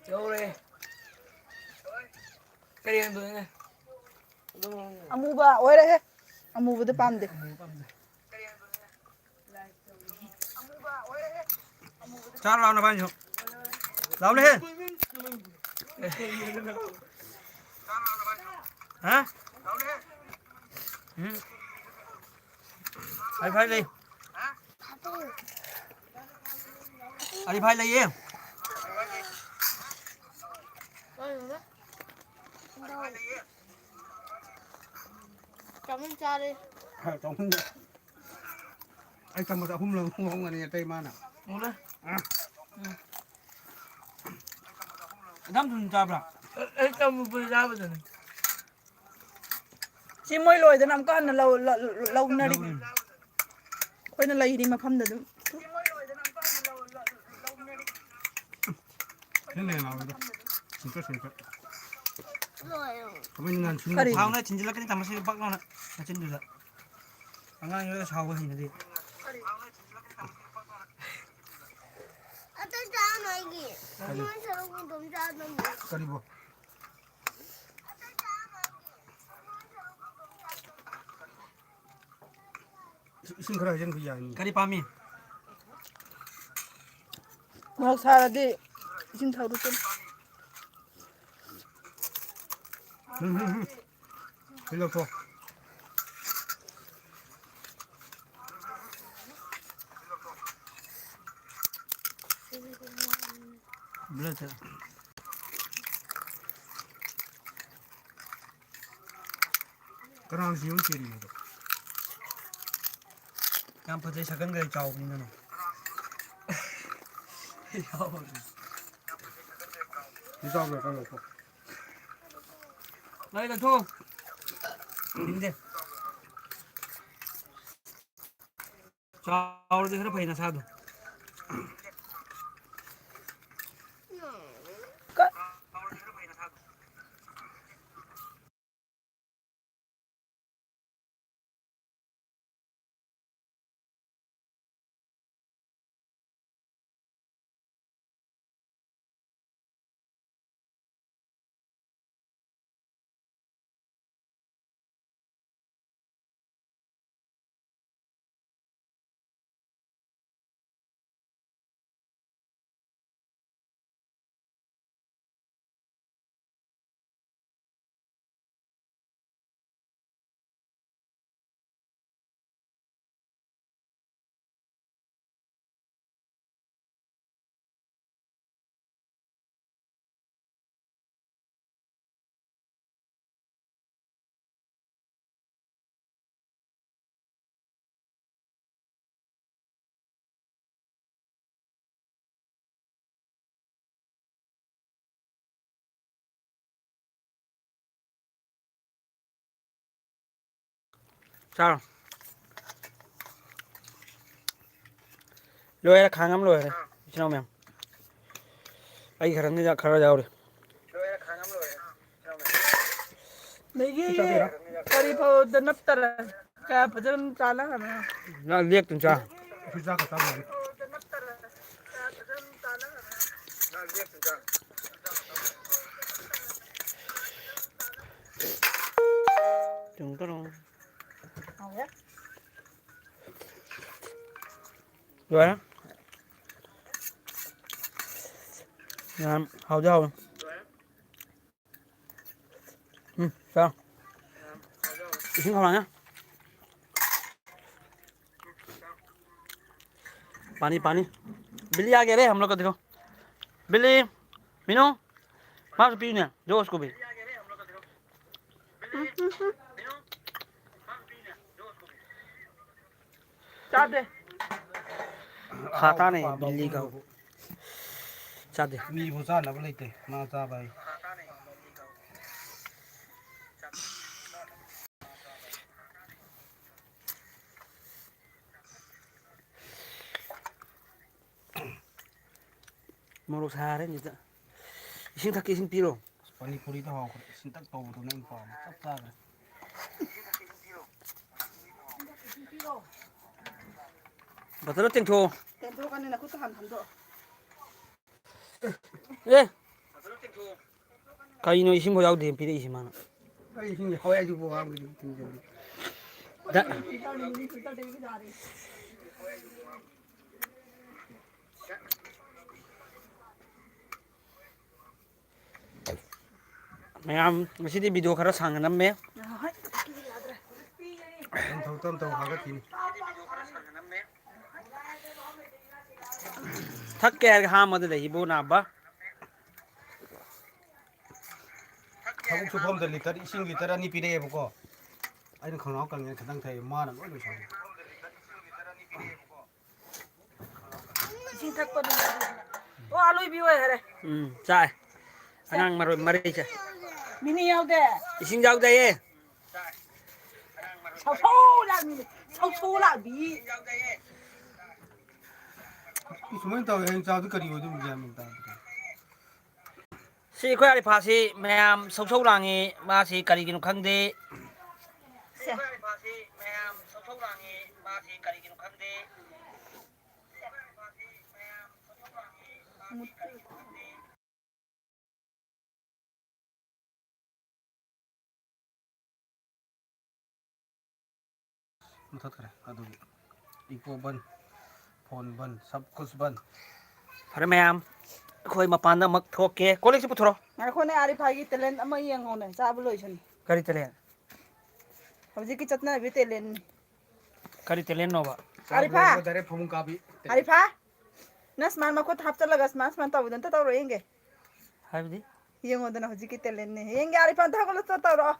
ꯌꯧꯔꯦ꯫ ꯀꯔꯤ ꯍꯪꯗꯣꯏꯅꯣꯅꯦ? ꯑꯗꯨꯝ ꯍꯪꯉꯨ꯫ ꯑꯃꯨꯕ ꯑꯣꯏꯔꯦꯍꯦ꯫ ꯑꯃꯨꯕꯗ ꯄꯥꯝꯗꯦ꯫ ꯑꯃꯨꯕ ꯄꯥꯝꯗꯦ꯫ ꯆꯥꯔꯣ ꯂꯥꯎ ꯅꯕꯥꯅꯤꯁꯨ꯫ ꯂꯥꯎꯅꯦꯍꯦ꯫ ꯍꯥ? ꯎꯝ꯫ ꯍꯥꯏ ꯐꯥꯏ ꯂꯩ꯫ ꯑꯔꯤꯐꯥꯏ ꯂꯩꯌꯦ꯫ ꯆꯥꯃꯤꯟ ꯆꯥꯔꯦ꯫ ꯍꯥ, ꯆꯥꯃꯤꯟ꯫ ꯑꯩ ꯆꯥꯃꯁ ꯑꯍꯨꯝ ꯂꯧ-, ꯂꯧꯔꯝꯒꯅꯤ ꯑꯇꯩ ꯃꯥꯅ꯫ ꯎꯔꯦ꯫ ꯑ꯫ ꯎꯝ꯫ ꯑꯗꯨꯝ ꯊꯨꯝ ꯆꯥꯕ꯭ꯔꯥ? ꯑꯩ ꯆꯥꯃꯁ ꯆꯥꯕꯗꯅꯤ꯫ ꯁꯤ ꯃꯣꯏ ꯂꯣꯏꯗꯅ ꯑꯃꯨꯛꯀ ꯍꯟꯅ ꯂꯧ-, ꯂ-, ꯂ-, ꯂꯧꯅꯔꯤ꯫ ꯂꯧꯔꯤꯅꯤ꯫ ꯑꯩꯈꯣꯏꯅ ꯂꯩꯔꯤ ꯃꯐꯝꯗ ꯑꯗꯨꯝ꯫ ꯁꯤꯅ ꯍꯦꯟꯅ ꯍꯥꯎꯋꯤꯗ꯫ ꯁꯤꯟꯇꯛ ꯁꯤꯟꯇꯛ꯫ ꯑꯩꯈꯣꯏꯅ ꯅꯍꯥꯟ ꯁꯨꯝ ꯀꯔꯤ? ꯊꯥꯎꯅ ꯊꯤꯟꯖꯤꯜꯂꯛꯀꯅꯤ ꯇꯥꯃꯣꯁꯤ ꯕꯛ ꯂꯥꯎꯅ ꯃꯆꯤꯟꯗꯨꯗ꯫ ꯑꯉꯥꯡ ꯌꯣꯏꯔ ꯁꯥꯎꯕ ꯍꯩꯅꯗꯦ꯫ ꯑꯇꯩ ꯆꯥꯅꯣ ꯑꯩꯒꯤ꯫ ꯀꯔꯤ? ꯅꯣꯏ ꯁꯔꯨꯛ ꯑꯗꯨꯝ ꯆꯥꯗꯣꯏꯅꯦ꯫ ꯀꯔꯤꯕꯣ? ꯏꯁꯤꯡ ꯈꯔ ꯍꯩꯖꯤꯟꯕ ꯌꯥꯏꯅꯤ꯫ ꯀꯔꯤ ꯄꯥꯝꯃꯤ? ꯃꯣꯔꯣꯛ ꯁꯥꯔꯗꯤ ꯏꯁꯤꯡ ꯊꯛꯑꯗꯤ ꯆꯨꯝ꯫ ꯎꯝ, ꯎꯝ, ꯎꯝ꯫ ꯁꯤ ꯂꯧꯊꯣꯛ꯫ ꯕ꯭ꯂꯦꯠꯇ꯫ ꯀꯅꯥꯅ ꯁꯤ ꯑꯃ ꯆꯦꯜꯂꯤꯅꯣꯗꯣ? ꯌꯥꯝ ꯐꯖꯩ, ꯁꯒꯟꯒ ꯆꯥꯎꯕꯅꯤꯅꯅꯦ꯫ ꯁꯤ ꯆꯥꯎꯕ꯭ꯔꯥ? ꯀꯔꯝꯕ ꯂꯧꯊꯣꯛ? ꯂꯥꯏ ꯂꯧꯊꯣꯛ꯫ ꯌꯦꯡꯗꯦ꯫ ꯆꯥꯎꯔꯗꯤ ꯈꯔ ꯐꯩ ꯅꯁꯥꯗꯣ꯫ ꯀ- ꯆꯥꯔꯣ꯫ ꯂꯣꯏꯔꯦ, ꯈꯥꯡ ꯑꯃ ꯂꯣꯏꯔꯦ, ꯏꯆꯤꯟ ꯏꯅꯥꯎ ꯃꯌꯥꯝ꯫ ꯑꯩ ꯈꯔꯅꯤ, ꯈꯔ ꯌꯥꯎꯔꯤ꯫ ꯅꯣꯏꯒꯤ ꯀꯔꯤ ꯐꯥꯎꯗ ꯅꯞꯇꯔ? ꯀꯌꯥ ꯐꯖꯅ ꯆꯥꯅꯈ꯭ꯔꯕꯅꯣ? ꯅꯪ ꯂꯦꯛꯇꯨꯝ ꯆꯥ꯫ ꯑꯩꯈꯣꯏ ꯆꯥꯛꯀ ꯆꯥꯕ ꯌꯥꯅꯤ꯫ ꯇꯨꯡ ꯀꯔꯣꯡ꯫ ꯂꯣꯏꯔꯦ꯫ ꯌꯥꯝ ꯍꯥꯎꯗꯤ ꯍꯥꯎꯋꯤ꯫ ꯎꯝ, ꯆꯥꯎ꯫ ꯏꯁꯤꯡ ꯈꯧꯔꯥꯡꯉꯦ꯫ पानी, पानी। बिल्ली आ गया रे हम लोग का, देखो। बिल्ली, मीनू, मार पीने, दो उसको भी। ꯆꯥꯗꯦ꯫ खाता नहीं बिल्ली का। ꯆꯥꯗꯦ꯫ ꯃꯤꯕꯨ ꯆꯥꯅꯕ ꯂꯩꯇꯦ, ꯃꯥ ꯆꯥꯕ ꯍꯥꯏ꯫ ꯃꯣꯔꯣꯛ ꯁꯥꯔꯦ ꯁꯤꯗ꯫ ꯏꯁꯤꯡ ꯊꯛꯀꯦ, ꯏꯁꯤꯡ ꯄꯤꯔꯣ꯫ ꯄꯥꯅꯤ ꯄꯨꯔꯤꯗꯣ ꯍꯥꯎꯈ꯭ꯔꯦ꯫ ꯁꯤꯟꯇꯛ ꯇꯧꯕꯗꯨꯅ ꯑꯩꯅ ꯄꯥꯝꯕ꯫ ꯆꯞ ꯆꯥꯈ꯭ꯔꯦ꯫ ꯕꯇꯔꯗꯣ ꯇꯦꯡꯊꯣꯛꯑꯣ꯫ ꯇꯦꯡꯊꯣꯛꯀꯅꯤ, ꯅꯈꯨꯠꯇꯣ ꯍꯥꯟꯅ ꯊꯝꯗꯣꯛꯑꯣ꯫ ꯑꯦ! ꯀꯩꯅꯣ ꯏꯁꯤꯡꯐꯥꯎ ꯌꯥꯎꯗꯦ ꯄꯤꯔꯛꯏꯁꯤ ꯃꯥꯅ꯫ ꯑꯩ ꯏꯁꯤꯡꯁꯦ ꯍꯋꯥꯏ ꯑꯩꯁꯨ ꯄꯣꯛꯑꯝꯒꯅꯤ ꯊꯤꯟꯖꯜꯂꯤ꯫ ꯗ-, ꯃꯌꯥꯝ, ꯉꯁꯤꯗꯤ ꯚꯤꯗꯤꯑꯣ ꯈꯔ ꯁꯥꯡꯅ ꯅꯝꯃꯦ꯫ ꯇꯝꯊꯧ, ꯇꯝꯊꯧ, ꯍꯥꯒꯠꯈꯤꯅꯤ꯫ ꯊꯛꯀꯦ ꯍꯥꯏꯔꯒ ꯍꯥꯝꯃꯗ ꯂꯩ, ꯏꯕꯣ ꯅꯥꯕ꯫ ꯊꯕꯛ ꯁꯨꯐꯝꯗ ꯂꯤꯇꯔ, ꯏꯁꯤꯡ ꯂꯤꯇꯔ ꯑꯅꯤ ꯄꯤꯔꯛꯑꯦꯕꯀꯣ꯫ ꯑꯩꯅ ꯈꯪꯅꯥꯎ ꯀꯪꯉꯦꯅ ꯈꯤꯇꯪ ꯊꯛꯑꯦ, ꯃꯥꯅ ꯂꯣꯏ ꯂꯣꯏꯁꯜꯂꯦ꯫ ꯏꯁꯤꯡ ꯊꯛꯄ ꯅꯨꯡꯉꯥꯏꯕꯅꯤꯅ꯫ ꯑꯣ, ꯑꯂꯣꯏꯕꯤ ꯑꯣꯏꯈꯔꯦ꯫ ꯎꯝ, ꯆꯥꯏ꯫ ꯑꯉꯥꯡ ꯃꯔꯣꯏ ꯃꯔꯩ ꯆꯥꯏ꯫ ꯃꯤꯅꯤ ꯌꯥꯎꯗꯦ꯫ ꯏꯁꯤꯡ ꯌꯥꯎꯗꯦꯌꯦ꯫ ꯁꯧꯁꯧ ꯂꯥꯛꯕꯤ, ꯁꯧꯁꯧ ꯂꯥꯛꯕꯤ꯫ ꯁꯨꯃꯥꯏꯅ ꯇꯧꯋꯦ, ꯍꯌꯦꯡ ꯆꯥꯕꯗ ꯀꯔꯤ ꯑꯣꯏꯗꯣꯏꯅꯣ ꯒ꯭ꯌꯥꯟ ꯃꯦꯟ ꯇꯥꯗ꯭ꯔꯦ꯫ ꯁꯤ ꯑꯩꯈꯣꯏ ꯑꯥꯔꯤꯐꯥꯁꯤ ꯃꯌꯥꯝ ꯁꯧ ꯁꯧ ꯂꯥꯡꯉꯤ, ꯃꯥꯁꯤ ꯀꯔꯤꯒꯤꯅꯣ ꯈꯪꯗꯦ꯫ ꯁꯦ꯫ ꯃꯨꯊꯠꯈ꯭ꯔꯦ꯫ ꯑꯗꯨꯒꯤ ꯏꯀꯣ ꯕꯟ, ꯐꯣꯟ ꯕꯟ, ꯁꯕ ꯀꯨꯁ ꯕꯟ꯫ ꯐꯔꯦ ꯃꯌꯥꯝ, ꯑꯩꯈꯣꯏ ꯃꯄꯥꯟꯗ ꯑꯃꯨꯛ ꯊꯣꯛꯀꯦ꯫ ꯀꯣꯜ ꯂꯤꯛꯁꯤ ꯄꯨꯊꯣꯔꯛꯑꯣ꯫ ꯉꯥꯏꯈꯣꯅꯦ, ꯑꯥꯔꯤꯐꯥꯒꯤ ꯇꯦꯂꯦꯟ ꯑꯃ ꯌꯦꯡꯉꯣꯅꯦ, ꯆꯥꯕ ꯂꯣꯏꯁꯅꯨ꯫ ꯀꯔꯤ ꯇꯦꯂꯦꯟ? ꯍꯧꯖꯤꯛꯀꯤ ꯆꯠꯅꯕꯤ ꯇꯦꯂꯦꯟꯅꯤ꯫ ꯀꯔꯤ ꯇꯦꯂꯦꯟꯅꯣꯕ? ꯆꯥꯕ ꯑꯥꯔꯤꯐꯥ! ꯂꯣꯏꯔꯒ ꯗꯥꯏꯔꯦꯛ ꯐꯃꯨꯡ ꯀꯥꯕꯤ ꯇꯦꯂꯦꯟ꯫ ꯑꯥꯔꯤꯐꯥ! ꯅꯪ ꯁꯨꯃꯥꯏꯅ ꯃꯈꯨꯠ ꯍꯥꯞꯆꯜꯂꯒ ꯁꯨꯃꯥꯏꯅ, ꯁꯨꯃꯥꯏꯅ ꯇꯧꯕꯗꯣ ꯑꯝꯇ ꯇꯧꯔꯣ ꯌꯦꯡꯒꯦ꯫ ꯍꯥꯏꯕꯗꯤ? ꯌꯦꯡꯉꯣꯗꯅ ꯍꯧꯖꯤꯛꯀꯤ ꯇꯦꯂꯦꯟꯅꯦ꯫ ꯌꯦꯡꯒꯦ, ꯑꯥꯔꯤꯐꯥ, ꯑꯝꯇ ꯍꯧꯒꯠꯂꯣ, ꯇꯧꯔꯛꯑꯣ꯫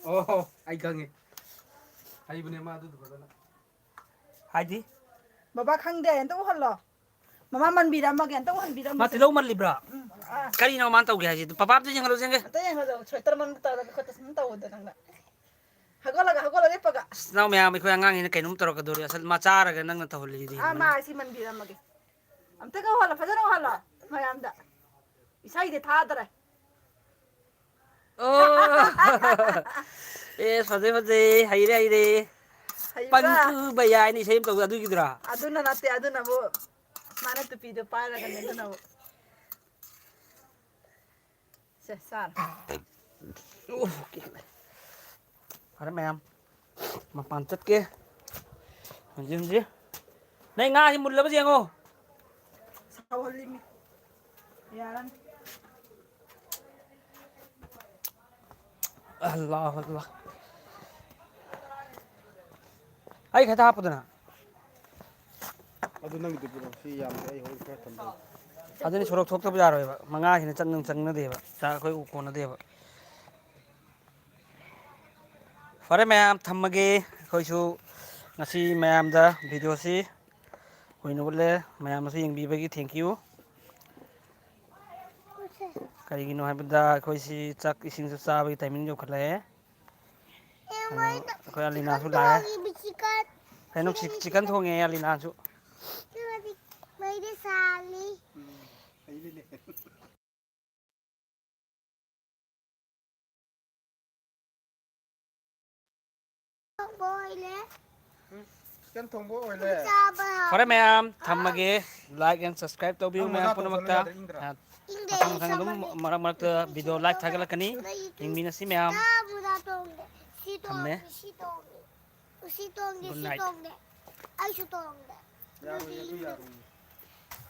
ꯑꯣ, ꯑꯩ ꯈꯪꯉꯦ꯫ ꯍꯩꯕꯅꯦ ꯃꯥ ꯑꯗꯨꯗꯣ ꯐꯖꯅ꯫ ꯍꯥꯏꯗꯤ? ꯕꯕꯥ ꯈꯪꯗꯦ, ꯑꯝꯇ ꯎꯍꯜꯂꯣ꯫ ꯃꯃꯥ ꯃꯟꯕꯤꯔꯝꯃꯒꯦ, ꯑꯝꯇ ꯎꯍꯟꯕꯤꯔꯝꯃꯣ꯫ ꯃꯥ ꯇꯤꯜꯍꯧ ꯃꯜꯂꯤꯕ꯭ꯔꯥ? ꯎꯝ, ꯑꯥ꯫ ꯀꯔꯤꯅꯣ ꯃꯥꯅ ꯇꯧꯒꯦ ꯍꯥꯏꯁꯤꯗꯤ? ꯄꯄꯥ ꯑꯝꯇ ꯌꯦꯡꯍꯜꯂꯨꯁꯦ ꯌꯦꯡꯒꯦ꯫ ꯑꯝꯇ ꯌꯦꯡꯍꯜꯂꯣ, ꯁ꯭ꯋꯦꯇꯔ ꯃꯟꯕ ꯇꯧꯔꯒ ꯈꯣꯠꯇ ꯁꯨꯝ ꯇꯧꯕꯗꯣ ꯅꯪꯅ꯫ ꯍꯧꯒꯠꯂꯒ, ꯍꯧꯒꯠꯂꯒ ꯍꯤꯞꯄꯒ꯫ ꯑꯁ, ꯅꯅꯥꯎ ꯃꯌꯥꯝ, ꯑꯩꯈꯣꯏ ꯑꯉꯥꯡꯁꯤꯅ ꯀꯩꯅꯣꯝ ꯇꯧꯔꯛꯀꯗꯧꯔꯤ꯫ ꯑꯁ, ꯃꯥ ꯆꯥꯔꯒ ꯅꯪꯅ ꯇꯧꯍꯜꯂꯤꯗꯨꯗꯤ꯫ ꯑꯥ, ꯃꯥ ꯑꯁꯤ ꯃꯟꯕꯤꯔꯝꯃꯒꯦ꯫ ꯑꯝꯇꯒ ꯎꯍꯜꯂꯣ, ꯐꯖꯅ ꯎꯍꯜꯂꯣ ꯃꯌꯥꯝꯗ꯫ ꯏꯁꯩꯗꯤ ꯊꯥꯗ꯭ꯔꯦ꯫ ꯑꯣ! ꯑꯦ, ꯐꯖꯩ, ꯐꯖꯩ, ꯍꯩꯔꯦ, ꯍꯩꯔꯦ꯫ ꯍꯩꯕ꯭ꯔꯥ? ꯄꯪ ꯐꯨꯕ ꯌꯥꯏꯅ ꯏꯁꯩ ꯑꯃ ꯇꯧꯕꯗꯣ ꯑꯗꯨꯒꯤꯗꯨꯔꯥ? ꯑꯗꯨꯅ ꯅꯠꯇꯦ, ꯑꯗꯨꯅꯕꯨ ꯃꯥꯅ ꯇꯨꯄꯤꯗꯣ ꯄꯥꯏꯔꯒꯅꯦ, ꯑꯗꯨꯅꯕꯨ꯫ ꯁꯦ, ꯆꯥꯔꯣ꯫ ꯑꯣ, ꯐꯔꯦ ꯃꯌꯥꯝ, ꯃꯄꯥꯟ ꯆꯠꯀꯦ꯫ ꯍꯧꯖꯤꯛ, ꯍꯧꯖꯤꯛ꯫ ꯅꯪ ꯉꯥꯁꯤ ꯃꯨꯜꯂꯕ ꯌꯦꯡꯉꯣ꯫ ꯁꯥꯎꯍꯜꯂꯤꯃꯤ꯫ ꯌꯥꯔꯅꯤ꯫ ꯑꯜꯂꯥꯍ ꯑꯜꯂꯥꯍ꯫ ꯑꯩ ꯈꯛꯇ ꯍꯥꯞꯄꯨꯗꯅ꯫ ꯑꯗꯨ ꯅꯪꯒꯤꯗꯨ ꯄꯤꯔꯛꯑꯣ꯫ ꯁꯤ ꯌꯥꯝꯗꯦ, ꯑꯩ ꯍꯣꯔꯦꯟ ꯈꯔ ꯊꯝꯖꯒꯦ꯫ ꯑꯗꯨꯅꯤ, ꯁꯣꯔꯣꯛ ꯊꯣꯛꯇꯕ ꯌꯥꯔꯣꯏꯕ꯫ ꯃꯉꯥꯁꯤꯅ ꯆꯪ-, ꯆꯪꯅꯗꯦꯕ꯫ ꯆꯥꯛ ꯑꯩꯈꯣꯏ ꯀꯣꯟꯅꯗꯦꯕ꯫ ꯐꯔꯦ ꯃꯌꯥꯝ, ꯊꯝꯃꯒꯦ꯫ ꯑꯩꯈꯣꯏꯁꯨ ꯉꯁꯤ ꯃꯌꯥꯝꯗ ꯚꯤꯗꯤꯑꯣꯁꯤ ꯀꯨꯏꯅ ꯎꯠꯂꯦ꯫ ꯃꯌꯥꯝꯅꯁꯨ ꯌꯦꯡꯕꯤꯕꯒꯤ thank you꯫ ꯀꯔꯤꯒꯤꯅꯣ ꯍꯥꯏꯕꯗ ꯑꯩꯈꯣꯏꯁꯤ ꯆꯥꯛ ꯏꯁꯤꯡꯁꯨ ꯆꯥꯕꯒꯤ timing ꯌꯧꯈꯠꯂꯛꯑꯦ꯫ ꯑꯗꯣ ꯑꯩꯈꯣꯏ ꯑꯂꯤꯅꯥꯁꯨ ꯂꯥꯛꯑꯦ꯫ ꯀꯩꯅꯣ, ꯆꯤꯛ-, chicken ꯊꯣꯡꯉꯦ ꯑꯂꯤꯅꯥꯁꯨ꯫ ꯃꯩꯗ ꯁꯥꯜꯂꯤ꯫ ꯎꯝ, ꯍꯩꯔꯦꯅꯦ꯫ ꯊꯣꯡꯕ ꯑꯣꯏꯔꯦ꯫ ꯆꯤꯛꯀꯟ ꯊꯣꯡꯕ ꯑꯣꯏꯔꯦ꯫ ꯆꯥꯕ ꯍꯥꯎ- ꯐꯔꯦ ꯃꯌꯥꯝ, ꯊꯝꯃꯒꯦ꯫ Like and subscribe ꯇꯧꯕꯤꯌꯨ ꯅꯪ ꯃꯈꯥ ꯃꯌꯥꯝ ꯇꯧꯁꯜꯂꯨ ꯄꯨꯝꯅꯃꯛꯇ꯫ ꯌꯥꯗ꯭ꯔꯥ, ꯏꯪꯗ꯭ꯔꯥ? ꯑ, ꯏꯪꯗꯦ, ꯃꯊꯪ ꯑꯩ ꯃꯊꯪ ꯑꯗꯨꯝ ꯆꯥꯃꯜꯂꯦ꯫ ꯃꯔꯛ ꯃꯔꯛꯇ video live ꯊꯥꯒꯠꯂꯛꯀꯅꯤ꯫ ꯅꯣꯏ ꯏꯇꯨ ꯌꯦꯡꯃꯤꯟꯅꯁꯤ ꯃꯌꯥꯝ꯫ ꯆꯥꯕꯗ ꯇꯣꯡꯗꯦ꯫ ꯁꯤ ꯊꯝꯃꯦ꯫ ꯇꯣꯡꯉꯤ, ꯁꯤ ꯇꯣꯡꯉꯤ꯫ ꯎ, ꯁꯤ ꯇꯣꯡꯉꯤ, Good ꯁꯤ night꯫ ꯇꯣꯡꯗꯦ꯫ ꯑꯩꯁꯨ ꯇꯣꯡꯗꯦ꯫ ꯌꯥꯔꯣꯏ, ꯑꯗꯨ ꯌꯥꯔꯣꯏ꯫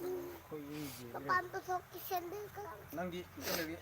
ꯑꯩꯈꯣꯏ ꯏꯪꯗꯦ꯫ ꯃꯄꯥꯟ ꯄꯨꯊꯣꯛꯀꯤ ꯁꯦꯟꯗꯜ ꯀꯔꯝ ꯅꯪꯗꯤ ꯏꯪꯗꯕꯤ꯫